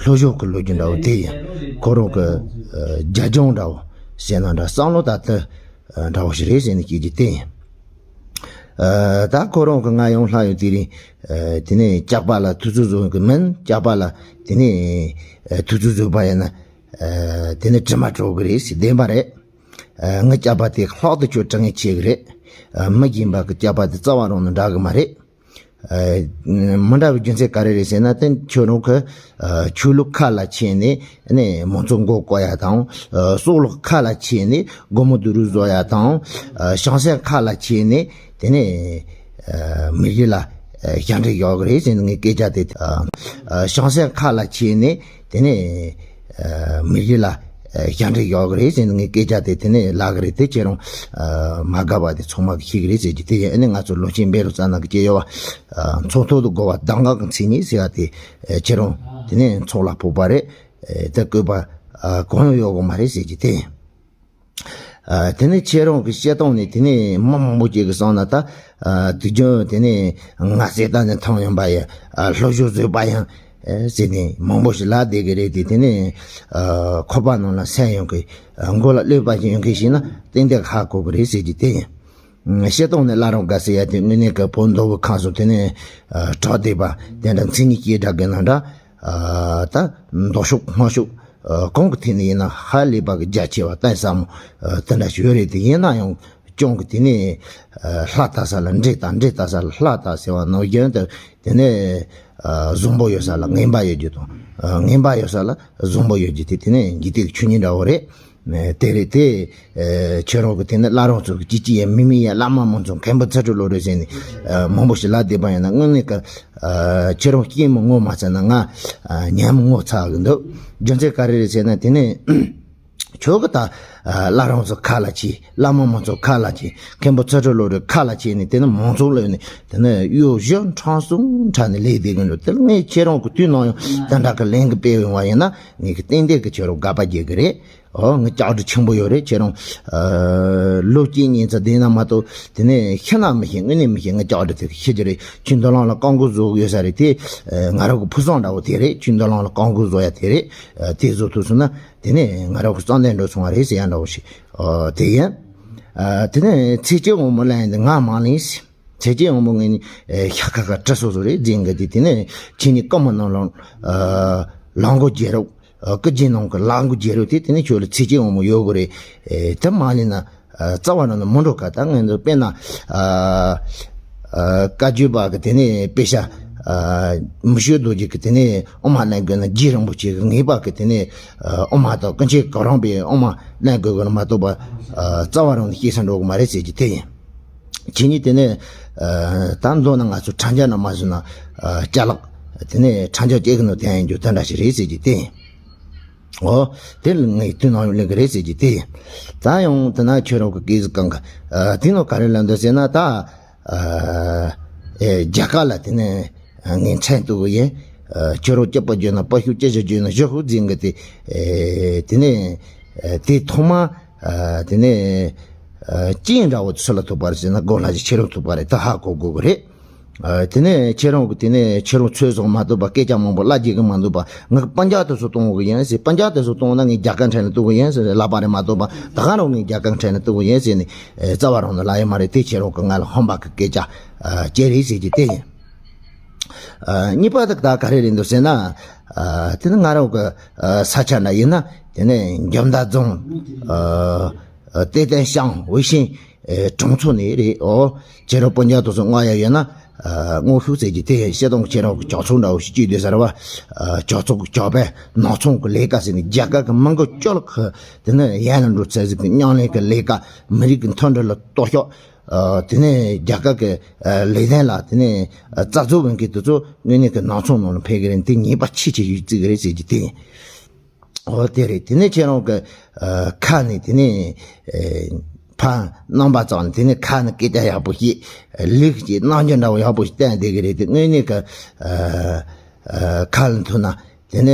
སློབ་སྦྱོང་གི་ལོ་རྒྱུས་འདྲ་བོ་དེ་ཡིན། ཁོ་རང་གི་ཨ་རྒྱབ་ལྗོངས་འདྲ་བོ་ཟེར་ན་འདྲ། བསམ་བློ་ད་ལྟ་ཨ་འདྲ་བོ་ཞིག་རེད་ཟེར་ནས་བཤད་རྒྱུ་དེ་ཡིན། ཨ་ད་ཁོ་རང་གི་ང་ཡོང་ལྷག་ཡོང་དེ་རིང་ཨ་དེ་ནས་སྐྱག་པ་ལ་ཐུབ་ཚོད་བཟོ་གི་མིན། སྐྱག་པ་ལ་དེ་ནས་ཨ་ཐུབ་ཚོད་བཟོས་པ་ཡིན་ན་ཨ་དེ་ནས་དྲི་མ་བྲོ་གི་རེད་ཟེར། བདེན་པ་རེད། ཨ་ངའི་སྐྱག་པ་དེ་ལྷག་ཏུ་ཁྱོད་དྲི་ངན་ཆེ་གི་རེད། ཨ་མི་གཞན་པ་གི་སྐྱག་པ་དེ་རྩ་བ་རང་ནས་འདྲ་གི་མ་རེད། ཨ་མི་འདྲ་བའི་རྒྱུ་མཚན་ག་རེ་རེད་ཟེར་ན། དེ་ཁྱོད་རང་གི་ཨ་ཆོས་ལུགས་ཁ་ལ་ཁྱེར་ནས་ནས་མང་ཚོགས་མགོ་སྐོར་ཡ་དང་། ཨ་སྲོག་ལུགས་ཁ་ལ་ཁྱེར་ནས་སྒོར་མོ་བསྡུ་རུབ་བཟོ་ཡ་དང་། ཨ་བྱང་སེམས་ཁ་ལ་ཁྱེར་ནས་དེ་ནས་ཨ་མི་རིགས་ལ་ཨ་ཞབས་འདྲེན་བཞག་གི་རེད་ཟེར་ནས་ངའི་སྐད་ཆ་དེ། ཨ་བྱང་སེམས་ཁ་ལ་ཁྱེར་ནས་དེ་ནས་ཨ་མི་རིགས་ལ་ཨ་ཞབས་འདྲེན་བཞག་གི་རེད་ཟེར་ནས་ངའི་སྐད་ཆ་དེ་དེ་ནས་ལབ་གི་རེད། དེ་ཁྱེད་རང་ཨ་མ་དགའ་བ་དེ་ཚང་མ་གིས་ཤེས་གི་རེད་ཟེར་གྱི་དེ་ཡིན། ཨ་ནི་ང་ཚོ་ལོ་ཆེན་བེ་རུ་ཙ་ན་གི་སྐྱེ་ཡོད་བ། ཨ་མཚོ་ཐོག་ཏུ་བསྒོ་བ་གདམས་ངག་གི་མཚན་ཉིད་ཟེར་བ་དེ་ཨ་ཁྱེད་རང་དེ་ནས་ཚོགས་ལ་ཕོག་པ་རེད། ཨ་དེ་བཀོད་པ་ཨ་གང་ཡང་ཡོད་གི་མ་རེད་ཟེར་གྱི་དེ་ཡིན། ཨ་དེ་ནས་ཁྱེད་རང་གི་བཤད་སྟངས་ནས་དེ་ནས་མི་མང་པོ་ཅིག་གིས་བསམ་ན་ད་ཨ་དུས་རྒྱུན་དེ་ནས་ང་ཟེར་ད་ནས་ཐང་ཡོང་པ་ཡ། ཨ་ལྷོ་ཕྱོགས་བཟོས་པ་ཡང་ཨེ་ཟེར་ནས་མང་པོ་ཞིག་ལབ་བསྡད་ཀྱི་རེད་དེ། དེ་ནས་ཨ་ཁོག་པ་ནང་ལ་སེམས་ཡོང་གི། ཨ་མགོ་ལ་གློད་པ་ཞིག་ཡོང་གི་ཞིག་ན་ཏན་ཏན་ཧ་གོ་གི་རེད་ཟེར་གྱི་དེ་ཡིན། བཤད་སྟངས་ནས་བླ་རུང་དགའ་ཟེར་ཡ་དེ་དངོས་གནས་ཀྱི་བོད་མདོ་དབུས་ཁམས་གསུམ་དེ་ནས་ཨ་གྲགས་བསྡད་པ་དེ་འདྲ་མཚན་ཉིད་སྐྱེས་དྲགས་གི་ན་འདྲ། ཨ་ད་མདོ་ཕྱོགས་སྔགས་ཕྱོགས་ཨ་གང་གི་ཐད་ནས་ཡིན་ན་ཧ་ལས་པ་གི་རྒྱ་ཆེ་བ་གཏིང་ཟབ་མོ་ཨ་དེ་འདྲ་ཞིག་ཡོད་རེད་དེ། ཡིན་ན་ཡང་གཅིག་གི་དེ་ནས་ཨ་ལྷ་ལྟ་ས་ལ་འདྲེ་ལྟ། འདྲེ་ལྟ་ས་ལ་ལྷ་ལྟ་ཟེར་བ་ནང་བཞིན་དུ། དེ་ནས་ཨ་བཟང་པོ་ཡོད་ས་ལ་ངན་པ་ཡོད་རྒྱུ་དང་། ཨ་ངན་པ་ཡོད་ས་ལ་བཟང་པོ་ཡོད་རྒྱུ་དེ་དེ་ནས་འཇིག་རྟེན་གྱི་ཆོས་ཉིད་འདྲ་བོ་རེད། ཨ་དེ་རེད་དེ། ཨ་ཁྱེད་རང་གི་དེ་ནས་བླ་རུང་ཚོ་གི་ཅི་ཅི་ཡ་མི་མི་ཡ་བླ་མ་མང་ཚོ་མཁན་པོ་ཚ་དྲོད་ལོ་རེད་ཟེར་ནས་ཨ་མང་པོ་ཞིག་ལབ་བསྡད་པ་ཡིན་ན། དངོས་གནས་ཀྱི་ཨ་ཁྱེད་རང་སྐྱེས་མ་ངོ་མ་ཚ་ན་ང་ཨ་ཉམས་ངོ་ཚ་གི་འདུག་རྒྱུ་མཚན་ག་རེ་རེད་ཟེར་ན། དེ་ནས་ཁྱོད་གི་ད་ཨ་བླ་རུང་ཚོ་ཁ་ལ་ཁྱེར། བླ་མ་མང་ཚོ་ཁ་ལ་ཁྱེར། མཁན་པོ་ཚ་དྲོད་ལོ་རེ་ཁ་ལ་ཁྱེར་ནས། དེ་ནས་མང་ཚོགས་ལ་ནས་དེ་ནས་གཡོ་ཞིབ་ཁྲམ་གསུམ་ཁྲ་ནས་ལས་བསྡད་གི་འདུག་དེ་ངས་ཁྱེད་རང་གི་དུས་ནང་ཡང་དེ་འདྲ་གི་ལན་གི་སྤེལ་ཡོང་བ་ཡིན་ན། ངས་གི་ཏན་ཏན་གི་ཁྱེད་རང་དགག་པ་རྒྱག་གི་རེད། ཨོ་ངའི་ལྕགས་སྒྲོག་ཆེན་པོ་ཡོད་རེད། ཁྱེད་རང་ཨ་ལོ་གཅིག་གཉིས་ཙམ་བསྡད་ན་མ་གཏོགས་དེ་ནས་ཤི་ན་མི་ཤེས། དངོས་གནས་མི་ཤེས། ངའི་ལྕགས་སྒྲོག་དེ་ཤི་རྒྱུ་རེད། ཁྱོད་མདུན་ལམ་ལ་རྐང་འཁོར་བཟོ་གི་ཡོད་ས་རེད་དེ། ཨ་ང་རང་གི་ཕུགས་བསམ་འདྲ་བོ་དེ་རེད། ཁྱོད་མདུན་ལམ་ལ་རྐང་འཁོར་བཟོ་ཡ་དེ་རེད། ཨ་དེ་བཟོ་ཐུབ་སོང་ན་དེ་ནས་ང་རང་གི་བསམ་དོན་འགྲུབ་སོང་བ་རེད་ཟེར་ཡ་འདྲ་བོ་ཞིག་ཨོ་དེ་ཡིན། ཨ་དེ་ནས་ཚེ་སྐྱིད་དབང་མོ་ལབ་ཡ་འདི་ང་མ་ལེན་ཟེར། ཚེ་སྐྱིད་དབང་མོ་ངས་ནི་ཨེ་ཤ་ཁ་ཁ་བྲི་སོ་སོ་རེད་ཟེར་གི་དེ། དེ་ནས་ཁྱེད་ནི་ཀུ་མུ་ནང་ལ་ཨ་ལག་མགོ་རྒྱལ་རབས། ཨ་སྐུ་རྗེས་གནང་གི་ལག་མགོ་རྒྱལ་རབས་དེ། དེ་ནས་ཁྱོད་ལ་ཚེ་སྐྱིད་དབང་མོ་ཡོད་དགོས་རེད། ཨེ་དེ་མ་ལེན་ན་ཨ་རྩ་བ་ནང་ནས་མི་འགྲོ་ག་ད་ངས་འདི་དཔེར་ན་ཨ་ཨ་བཀའ་བརྒྱུད་པ་གི་དེ་ནས་དཔེ་ཆ་ཨ་མི་ཤོད་རྡོ་རྗེ་གི་དེ་ནས་དབུ་མ་ལེན་དགོས་ན་རྗེ་རིན་པོ་ཆེ་གི་ངེས་པར་གི་དེ་ནས་ཨ་དབུ་མ་དང་ཀུན་མཁྱེན་གོ་རམས་པའི་དབུ་མ་ལེན་དགོས་གི་མ་གཏོགས་པ་ཨ་རྩ་བ་རང་ནས་སྐྱེ་ས་འགྲོ་གི་མ་རེད་ཟེར་གྱི་དེ་ཡིན། ཁྱེད་གཉིས་དེ་ནས་ཨ་ད་མདོར་ན་ང་ཚོ་ཁྲམ་རྒྱག་ན་མ་བཟོས་ན་ཨ་ཅ་ལག་དེ་ནས་ཁྲམ་རྒྱག་སྐྱེ་གི་ནོ་དེ་ཡང་རྒྱུ་དེ་འདྲ་ཞིག་རེད་ཟེར་གྱི་དེ་ཡིན། འོ་དེ་ལ་ངས་དུས་ནང་ལེན་གི་རེད་ཟེར་གྱི་དེ་ཡིན། ད་ཡང་དེ་ན་ཁྱོད་རང་གི་སྐད་ཟིག་གང་གི་ཨ་དེ་ནོ་ག་རེ་ལབ་འདུག་ཟེར་ན། ད་ཨ་ཨེ་རྒྱ་གར་ལ་དེ་ནས་ངས་མཚན་གཏུག་གི་ཡིན། ཨ་ཁྱོད་རང་སྐྱིད་པོ་བརྗོད་ན་དཔའ་ཤོད། སྐྱིད་ཤོད་བརྗོད་ན་ཞུ་ཤོད་ཟེར་གི་དེ། ཨེ་དེ་ནས་ཨེ་དེ་ཐོག་མ་ཨ་དེ་ནས་ཨ་རྐྱེན་འདྲ་བོ་སུ་ལ་ཐུག་པ་རེད་ཟེར་ན། སྒོ་ལྷ་རྗེ་ཁྱེད་རང་ཐུག་པ་རེད། ད་ཧ་གོ་དགོས་གི་རེད། ཨ། དེ་ནས་ཁྱེད་རང་གི་དེ་ནས་ཁྱེད་རང་ཚོད་བཟུང་མ་ཐུབ་པ། སྐད་ཆ་མང་པོ་བླ་རྒྱུ་གི་མ་འདུག་པ། ང་སྤུན་ཀྱག་དེ་ཚོ་གཏོང་གི་ཡིན་ཟེར། སྤུན་ཀྱག་དེ་ཚོ་གཏོང་ན་ངས་རྒྱལ་ཁ་འཕྲལ་ནས་གཏོང་གི་ཡིན་ཟེར་ལབ་པ་རེད་མ་གཏོགས་པ། ད་ག་རང་ངས་རྒྱལ་ཁ་འཕྲལ་ནས་གཏོང་གི་ཡིན་ཟེར་ནས། ཨ། རྩ་བ་རང་ནས་ལབ་ཡོད་མ་རེད། དེ་ཁྱེད་རང་གི་ང་ལ་ཧམ་པ་གི་སྐད་ཆ། ཨ། ཅིག་རེད་ཟེར་རྒྱུ་དེ་ཡིན། ཨ། གཉིས་པ་དེ་ད་ག་རེ་རེད་འདུག་ཟེར་ན། ཨ། དེ་ནི་ང་རང་གི། ཨ། ས་ཆ་འདྲ་ཡིན་ན། དེ་ནས་འཇམ་མདའ་རྫོང་། ཨ། ཏེ་ཏན་ཤང་ཝེ་ཤིན། ཨེ། གྲོང་ཚོ་ནས་རེད། ཨོ། ཁྱེད་རང་སྤུན་ཀྱག་དེ་ཚོ་མངགས་ཡ་ཡོད་ན། ཨ། མངགས་ཤོག་ཟེར་གྱི་དེ་ཡིན། བཤད་སྟངས་ཁྱེད་རང་གི་ཇག་ཚོགས་འདྲ་བོ་ཞིག་སྐྱིད་དེ་ཟེར་བ། ཨ། ཇག་ཚོགས་ཀྱི་ཇག་པས་ནག་ཚོང་གི་ལས་ཀ་ཟེར་ནས། རྒྱ་གར་གྱི་མི་མགོ་ཅོག་ལ་ཁུ་དེ་ནི་ཡན་ལ་འགྲོ་ཚད་ཟིག་གི་རྙོག་གླེང་གི་ལས་ཀ། མི་རིགས་ཀྱི་མཐུན་སྒྲིལ་ལ་གཏོར་བཤིག། ཨ། དེ་ནས་རྒྱ་གར་གྱི། ཨ། ལས་དོན་ལ་དེ་ནས། ཨ། རྩ་འཛུགས་འོས་འགན་དེ་ཚོ་དངོས་གནས་ཀྱི་ནག་ཚོང་ནང་ལ་ཕེབས་ཀྱི་རེད། དེ་ཉེས་པ་ཆེ་ཆེ་ཡོད་རྩིས་ཀྱི་རེད་ཟེར་གྱི་དེ་ཡིན། ཨོ། དེ་རེད། དེ་ནས་ཁྱེད་རང་གི། ཨ། ཁ་ནས་དེ་ནས། ཨེ། ཕར་རྣམ་པ་ཚོ་ནས་དེ་ནས་ཁ་ནས་སྐད་ཆ་ཡག་པོ་ཞིག་ལེགས་ཀྱི་རྣམ་འགྱུར་འདྲ་བོ་ཡག་པོ་ཞིག་བསྟན་བསྡད་ཀྱི་རེད། དེ་དངོས་གནས་ཀྱི། ཨ། ཨ། ཁ་ལ་ཐུག་ན་དེ་ནས་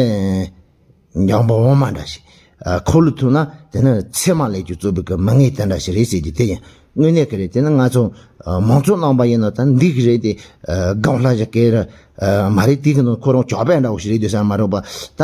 འཇམ་པོ་འོ་མ་འདྲ་ཞིག། ཨ། ཁོག་ལ་ཐུག་ན་དེ་ནས་ཚེར་མ་ལས་ཀྱི་བཙོས་པའི་གི་མི་ངན་དེ་འདྲ་ཞིག་རེད་ཟེར་གྱི་དེ་ཡིན། དངོས་གནས་ཀྱི་རེད། དེ་ནི་ང་ཚོ། ཨ། མང་ཚོགས་རྣམ་པ་ཡིན་ན་ད་འདི་གི་རེད་དེ། ཨ། སྒང་ལྷག་བཞག་གི་རེད། ཨ། མ་རེད། དེ་གི་ནང་ཁོ་རང་ཇག་པ་འདྲ་བོ་ཞིག་རེད་འདུག་ཟེར་མ་རེད་པ། ད་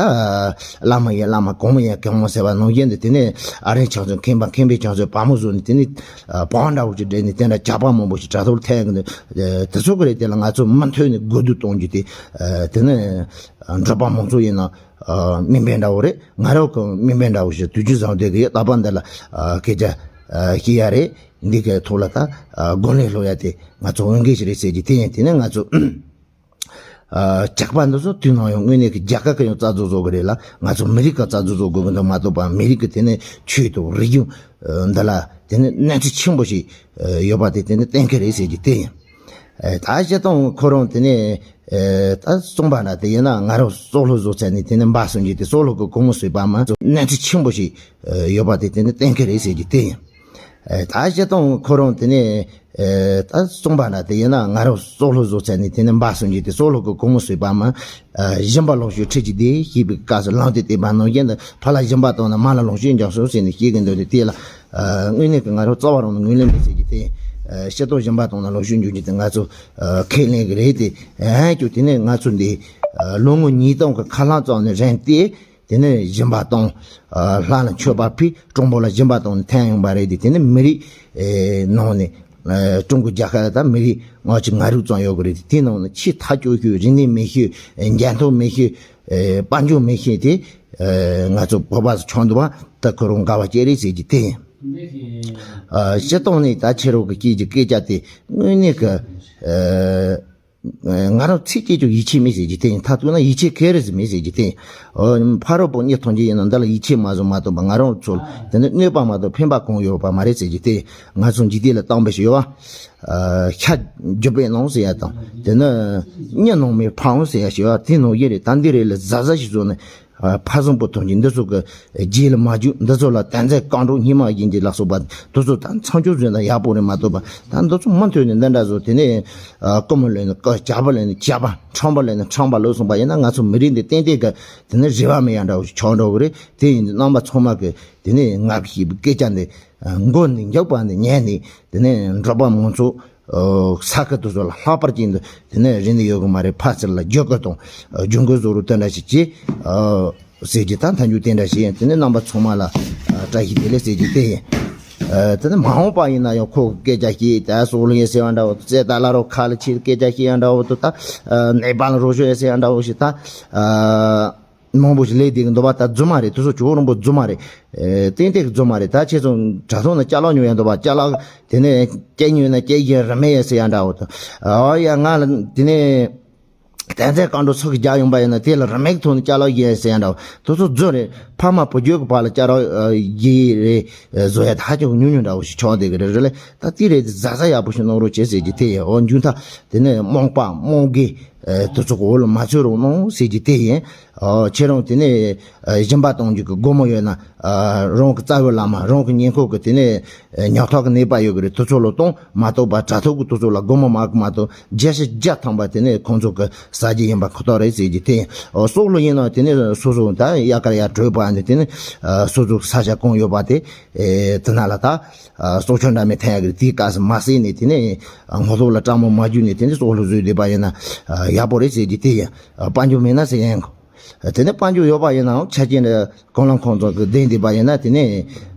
བླ་མ་ཡིན་བླ་མ། གོང་མ་ཡིན་གོང་མ་ཟེར་བ་ནང་བཞིན་དུ། དེ་ནས་ཨ་རིའི་ཕྱག་མཛོད་མཁན་པ། མཁན་པོའི་ཕྱག་མཛོད་བ་མོ་བཟོས་ནས། དེ་ནས། ཨ། བང་འདྲ་བོ་ཞིག་སྦྲེལ་ནས་དེ་འདྲ་ཇག་པ་མང་པོ་ཞིག་དྲ་ཐོག་ལ་ཐལ་གི་འདུག། ཨ། དེ་ཚོ་གི་རེད། དེ་ལ་ང་ཚོ་མུ་མཐུད་ནས་གོ་བསྡུར་གཏོང་རྒྱུ་དེ། ཨ། དེ་ནས། ཨ། འབྲོག་པ་མང་ཚོགས་ཡིན་ན། ཨ། མི་འབོར་འདྲ་བོ་རེད། ང་རང་གི་མི་འབོར་འདྲ་བོ་ཞིག་དུས་རྒྱུན་བཟང་བསྡད་ཀྱི་ཡོད། རྟག་པར་འདི་ལ། ཨ། སྐད་ཆ། ཨ། བཤད་ཡ་རེད། འདི་གའི་ཐོག་ལ་ད། ཨ། དགོངས་ལན་སློག་ཡ་དེ་ང་ཚོ་འོས་འགན་ཞིག་རེད་ཟེར་གྱི་དེ་ཡིན། དེ་ནས་ང་ཚོ། ཨ། ཇག་པ་འདི་ཚོ་དུས་ནམ་ཡང་དངོས་གནས་ཀྱི་རྒྱ་གར་གྱི་ཡང་རྩ་འཛུགས་བཟོ་གི་རེད་ལ། ང་ཚོ་མི་རིགས་ཀྱི་རྩ་འཛུགས་བཟོ་དགོས་ཀྱི་འདུག་མ་གཏོགས་པ། མི་རིགས་ཀྱི་དེ་ནས་ཆོས་དང་རིག་གཞུང་། ཨ། འདི་ལ་དེ་ནས་གནོད་འཚེ་ཆེན་པོ་ཞིག། ཨ། ཡོད་པ་དེ་དེ་ནས་གཏན་འཁེལ་རེད་ཟེར་གྱི་དེ་ཡིན། ཨ། ད་སྤྱིར་བཏང་ཁོ་རང་དེ་ནས། ཨ། ད་གསུངས་པ་འདྲ་དེ་ཡིན་ན། ང་རང་སྲོག་བླུ་བཟོ་ཚར་ནས་དེ་ནས་འབའ་སོང་རྒྱུ་དེ། སྲོག་བླུ་གི་གོང་མོ་བཟོས་པ་མ་གཏོགས་གནོད་འཚེ་ཆེན་པོ་ཞིག། ཨ། ཡོད་པ་དེ་དེ་ནས་གཏན་འཁེལ་རེད་ཟེར་གྱི་དེ་ཡིན། ཨ། ད་སྤྱིར་བཏང་ཁོ་རང་དེ་ནས། ཨ། ད་གསུངས་པ་འདྲ་དེ་ཡིན་ན། ང་རང་སྲོག་བླུ་བཟོ་ཚར་ནས་དེ་ནས་འབའ་སོང་རྒྱུ་དེ། སྲོག་བླུ་གི་གོང་མོ་བཟོས་པ་མ། ཨ། སྦྱིན་པ་ལོངས་སྤྱོད་ཁྲིད་ཀྱི་དེ་ཞེས་པའི་སྐབས་སུ། ལམ་དེ་བལྟས་པ་ནང་བཞིན་དུ། ཕར་ལ་སྦྱིན་པ་བཏང་ན་མར་ལ་ལོངས་སྤྱོད་འབྱུང་སོང་ཟེར་ནས་བཤད་ཀྱི་འདུག་དེ། དེ་ལ། ཨ། དངོས་གནས་ཀྱི་ང་རང་རྩ་བ་རང་ནས་ངོས་ལེན་མེད་ཟེར་གྱི་དེ། ཨ། སྤྱིར་བཏང་སྦྱིན་པ་བཏང་ན་ལོངས་སྤྱོད་འབྱུང་རྒྱུ་དེ་ང་ཚོ། ཨ། ཁས་ལེན་གྱི་རེད་དེ། ཨ། ཀྱང་དེ་ནས་ང་ཚོ་འདི། ཨ། ལོ་ངོ་ཉིས་སྟོང་གི་ཁ་ལྷག་ཙམ་ནས་རིང་སྟེ། དེ་ནས་སྦྱིན་པ་བཏང་། ཨ། ལྷ་ལ་མཆོད་པ་ཕུལ། སྤྲང་པོ་ལ་སྦྱིན་པ་བཏང་ནས་ཐོན་ཡོང་བ་རེད་དེ། དེ་ནས་མི་རིགས། ཨེ། ནང་ནས། ཨེ། ཀྲུང་གོ་རྒྱལ་ཁབ་ད་མི་རིགས་ལྔ་བཅུ་ང་དྲུག་ཙམ་ཡོད་ཀྱི་རེད་དེ། དེའི་ནང་ནས་ཆེས་ཐབས་སྐྱོ་ཤོས། རིག་གནས་མེད་ཤོས། ཨེ། འཇོན་ཐང་མེད་ཤོས། ཨེ། དཔལ་འབྱོར་མེད་ཤོས་དེ། ཨེ། ང་ཚོ་བོད་པ་ཚོ་ཆགས་འདུག་པ། ད་ཁོ་རང་དགའ་བ་སྐྱེ་རེད་ཟེར་གྱི་དེ་ཡིན། ཨ། སྤྱིར་བཏང་ནས་ད་ཁྱེད་རང་གི་སྐད་ཀྱི་སྐད་ཆ་དེ་དངོས་གནས་ཀྱི། ཨེ། ང་རང་ཚིག་གཅིག་ཀྱང་ཡིད་ཆེས་མེད་ཟེར་གྱི་དེ་ཡིན། མཐའ་གཏུགས་ན་ཡིད་ཆེས་ག་རེ་ཟིག་མེད་ཟེར་གྱི་དེ་ཡིན། ཨོ། ཕ་རོལ་པོ་གཉིས་ཐོན་གྱི་ཡིན་ན། འདི་ལ་ཡིད་ཆེས་མ་བཟོ་མ་གཏོགས་པ། ང་རང་ཚོ་ལ་དེ་ནི་གནོད་པ་མ་གཏོགས་ཕན་པ་གང་ཡོད་པ་མ་རེད་ཟེར་གྱི་དེ་ཡིན། ང་ཚོ་འཇིག་རྟེན་ལ་བཏང་བའི་ཞེས་པ། ཨ། ཤ་རྒྱུ་པའི་ནང་ཟེར་ཡ་དང་། དེ་ནི་གཉའ་ནང་མའི་ཕ་ཝང་ཟེར་ཡ་ཞེས་པ་དེ་ནང་བཞིན་རེད། ད་འདི་རེད་ལ་གཟབ་གཟབ་ཞིག་བཟོ་ནས། ཨ། ཕ་བཟང་པོ་ཐོན་གྱི་འདི་ཚོ་གི་རྗེས་ལ་མ་རྒྱུག། འདི་ཚོ་ལ་དོན་ཚན་རྐང་གྲོགས་སྙེ་མ་ཡིན་གྱི་ལགས་སོ་པ། འདི་ཚོ་ད་མཚམས་འཇོག་བཟོས་ན་ཡག་པོ་རེད་མ་གཏོགས་པ། ད་འདི་ཚོ་མུ་མཐུད་ནས་འདི་འདྲ་བཟོ། དེ་ནས། ཨ། རྐུན་མ་ལེན་ན་རྐུ། ཇག་པ་ལེན་ན་ཇག་པ། ཁྲམ་པ་ལེན་ན་ཁྲམ་པ་ལོས་སོང་པ་ཡིན་ན། ང་ཚོ་མི་རིགས་འདི་ཏན་ཏན་གི་དེ་ནས་རེ་བ་མེད་ཡ་འདྲ་བོ་ཞིག་ཆགས་འགྲོ་གི་རེད། དེ་ཡིན་དུས་རྣམ་པ་ཚང་མ་གི་དེ་ནས་ང་བཤད་པའི་སྐད་ཆ་འདི། ཨ། མགོ་ནས་མཇུག་བར་ནས་ཉན་ནས། དེ་ནས་འབྲོག་པ་མང་ཚོགས། ཨོ། ས་ཁུལ་དེ་ཚོ་ལ་ལྷག་པར་ཅན་དུ་དེ་ནས་རིན་དུ་ཡོད་གི་མ་རེད། ཕར་ཚུར་ལ་བརྒྱུད་སྐུར་དང་། ཨ། ལྗང་གུ་བཟོ་རུ་དེ་འདྲ་ཞིག་བྱས། ཨོ། ཟེར་གྱི་ད་མཐའ་མཇུག་དེ་འདྲ་ཞིག་ཡིན། དེ་ནས་རྣམ་པ་ཚང་མ་ལ། ཨ། བཀྲ་ཤིས་བདེ་ལེགས་ཟེར་གྱི་དེ་ཡིན། ཨ། དེ་ནས་མ་འོངས་པ་ཡིན་ན་ཡང་ཁོ་སྐད་ཆ་བཤད། ད་སྲོག་ལེན་ཟེར་བ་འདྲ་བོ། རྩེ་ད་ལ་རོ་ཁ་ལ་ཆེ་སྐད་ཆ་བཤད་ཡ་འདྲ་བོ་དང་། ད། ཨ། ནེ་པཱལ་རོ་ཤོ་ཡ་ཟེར་ཡ་འདྲ་བོ་ཞིག་ད། ཨ། མང་པོ་ཞིག་སླེབས་བསྡད་ཀྱི་འདུག་པ། ད་རྫུན་མ་རེད། དེ་ཚོ་ཇོ་བོ་རིན་པོ་རྫུན་མ་རེད། ཨེ། ཏན་ཏན་གྱི་རྫུན་མ་རེད། ད་ཁྱེད་ཚོ་དྲ་ཐོག་ན་ཅ་ལག་ཉོ་ཡ་འདུག་པ། ཅ་ལག་དེ་ནས་སྐྱེ་ཉོས་ན་སྐྱེ་ཡིན། རིན་མེད་ཡིན་ཟེར་ཡ་འདྲ་བོ་དང་། ཨོ་ཡ། ང་ལ་དེ་ནས་དོན་ཚན་རྐང་གྲོགས་ཚོ་གི་རྒྱག་ཡོང་པ་ཡིན་ན། དེ་ལ་རིན་མེད་ཀྱི་ཐོག་ནས་ཅ་ལག་ཡིན་ཟེར་ཡ་འདྲ་བོ། དེ་ཚོ་རྫུན་རེད། ཕ་མ་བུ་རྒྱུད་ཀྱི་བར་ལ་ཅ་ལག་ཡིན་རེད། ཨེ། བཟོ་ཡ་ད་ཧ་ཅང་ཉུང་ཉུང་འདྲ་བོ་ཞིག་ཆགས་བསྡད་ཀྱི་རེད། རེད་ལེ། ད་དེ་རེད། དེ་གཟབ་གཟབ་ཡག་པོ་ཞིག་གནང་རོགས་བྱེད་ཟེར་གྱི་དེ་ཡིན། འོ། མཇུག་མཐར་དེ་ནས་རྨོངས་པ་རྨོངས་དགེ། ཨ་དེ་ཚོ་གི་འོག་ལ་མ་ཚུད་རོགས་གནང་ཟེར་རྒྱུ་དེ་ཡིན། ཨ་ཁྱེད་རང་དེ་ནས་ཨ་སྦྱིན་པ་གཏོང་རྒྱུ་གི་སྒོ་མོ་ཡོད་ན། ཨ་རང་གི་རྩ་བའི་བླ་མ་རང་གི་ཉེ་འཁོར་གི་དེ་ནས་ཨ་ཉག་ཐོག་གི་ནད་པ་ཡོད་གི་རེད། དེ་ཚོ་ལ་གཏོང་། མ་གཏོགས་པ་དྲ་ཐོག་གི་དེ་ཚོ་ལ་སྒོ་མོ་མ་གི་མ་གཏོགས་བརྒྱ་ཆ་བརྒྱ་ཐམ་པ་དེ་ནས་ཁོང་ཚོ་གི་ཟ་རྒྱུ་ཡིན་པ་ཁོ་ཐག་རེད་ཟེར་རྒྱུ་དེ་ཡིན། ཨ་སྲོག་བླུ་ཡིན་ན་དེ་ནས་སོ་སོ་ད་གཡག་དཀར་ཡར་བྲོས་པ་ནས་དེ་ནས་ཨ་སོ་སོ་གི་ས་ཆ་གང་ཡོད་པ་དེ་ཨེ་དེ་ན་ལ་ད། ཨ་སྲོག་ཆགས་འདྲ་མིན་འཐེན་ཡག་གི་དེའི་སྐབས་སུ་མ་བསད་ནས་དེ་ནས་ཨ་ངོ་ཐོག་ལ་སྤྲང་མོ་མ་རྒྱུག་ནས་དེ་ནས་སྲོག་བླུ་བཟོས་བསྡད་པ་ཡིན་ན་ཨ་ཡག་པོ་རེད་ཟེར་གྱི་དེ་ཡིན། ཨ་དཔལ་འབྱོར་མེད་ན་ཟེར་ཡང་གོ། དེ་ནས་དཔལ་འབྱོར་ཡོད་པ་ཡིན་ནའང་ཆ་རྐྱེན་རེ་གང་ལ་ཁོང་ཚོ་གི་ལྡན་བསྡད་པ་ཡིན་ན་དེ་ནས་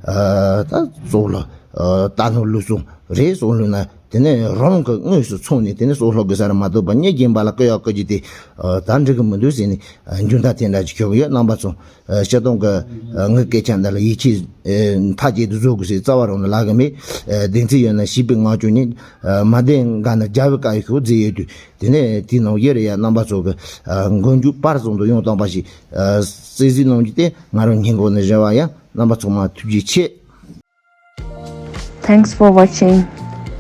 ཨ་ད་སྲོག་བླུ་ཨ་རྟ་ནོར་བླུ་སྲོག་རེད། སྲོག་བླུ་ན་དེ་ནས་རང་གི་དངོས་སུ་འཚོང་ནས་དེ་ནས་སྲོག་བླུ་དགོས་ས་རེད་མ་གཏོགས་པ་མྱི་རྒན་པ་ལ་སྐུ་ཡག་སྐུ་རྒྱུ་དེ་ཨ་ད་འགྲིག་གི་མི་འདུག་ཟེར་ནས་ཨ་མཇུག་མཐའ་དེ་འདྲ་ཅིག་ཁྱོད་ཀྱི་ཡོད། རྣམ་པ་ཚོ་ཨ་སྤྱིར་བཏང་གི་ཨ་ངའི་སྐད་ཆ་འདི་ལ་ཡིད་ཆེས་ཨེ་མཐའ་བརྒྱད་དུ་བཟོ་དགོས་ཟེར་རྩ་བ་རང་ནས་ལབ་གི་མེད། ཨེ་བདེན་ཚིག་ཡོད་ན་བྱིས་པའི་ངང་ཚུལ་ཉིད། ཨེ་མ་བདེན་འགའ་ན་རྒྱལ་བའི་བཀའ་ཡི་ཤོག་རྫི་ཡོད་དུས། དེ་ནས་དེའི་ནང་ཡེ་རེ་ཡ་རྣམ་པ་ཚོ་གི་ཨེ་མགོ་མཇུག་བར་གསུམ་དུ་ཡང་དག་པ་ཞིག་ཨེ་གསན་གཟིགས་གནང་རྒྱུ་དེ་ང་རང་སྙིང་ཁོང་ནས་རེ་བ་ཡ། རྣམ་པ་ཚང་མ་ཐུགས་རྗེ་ཆེ། Thanks for watching.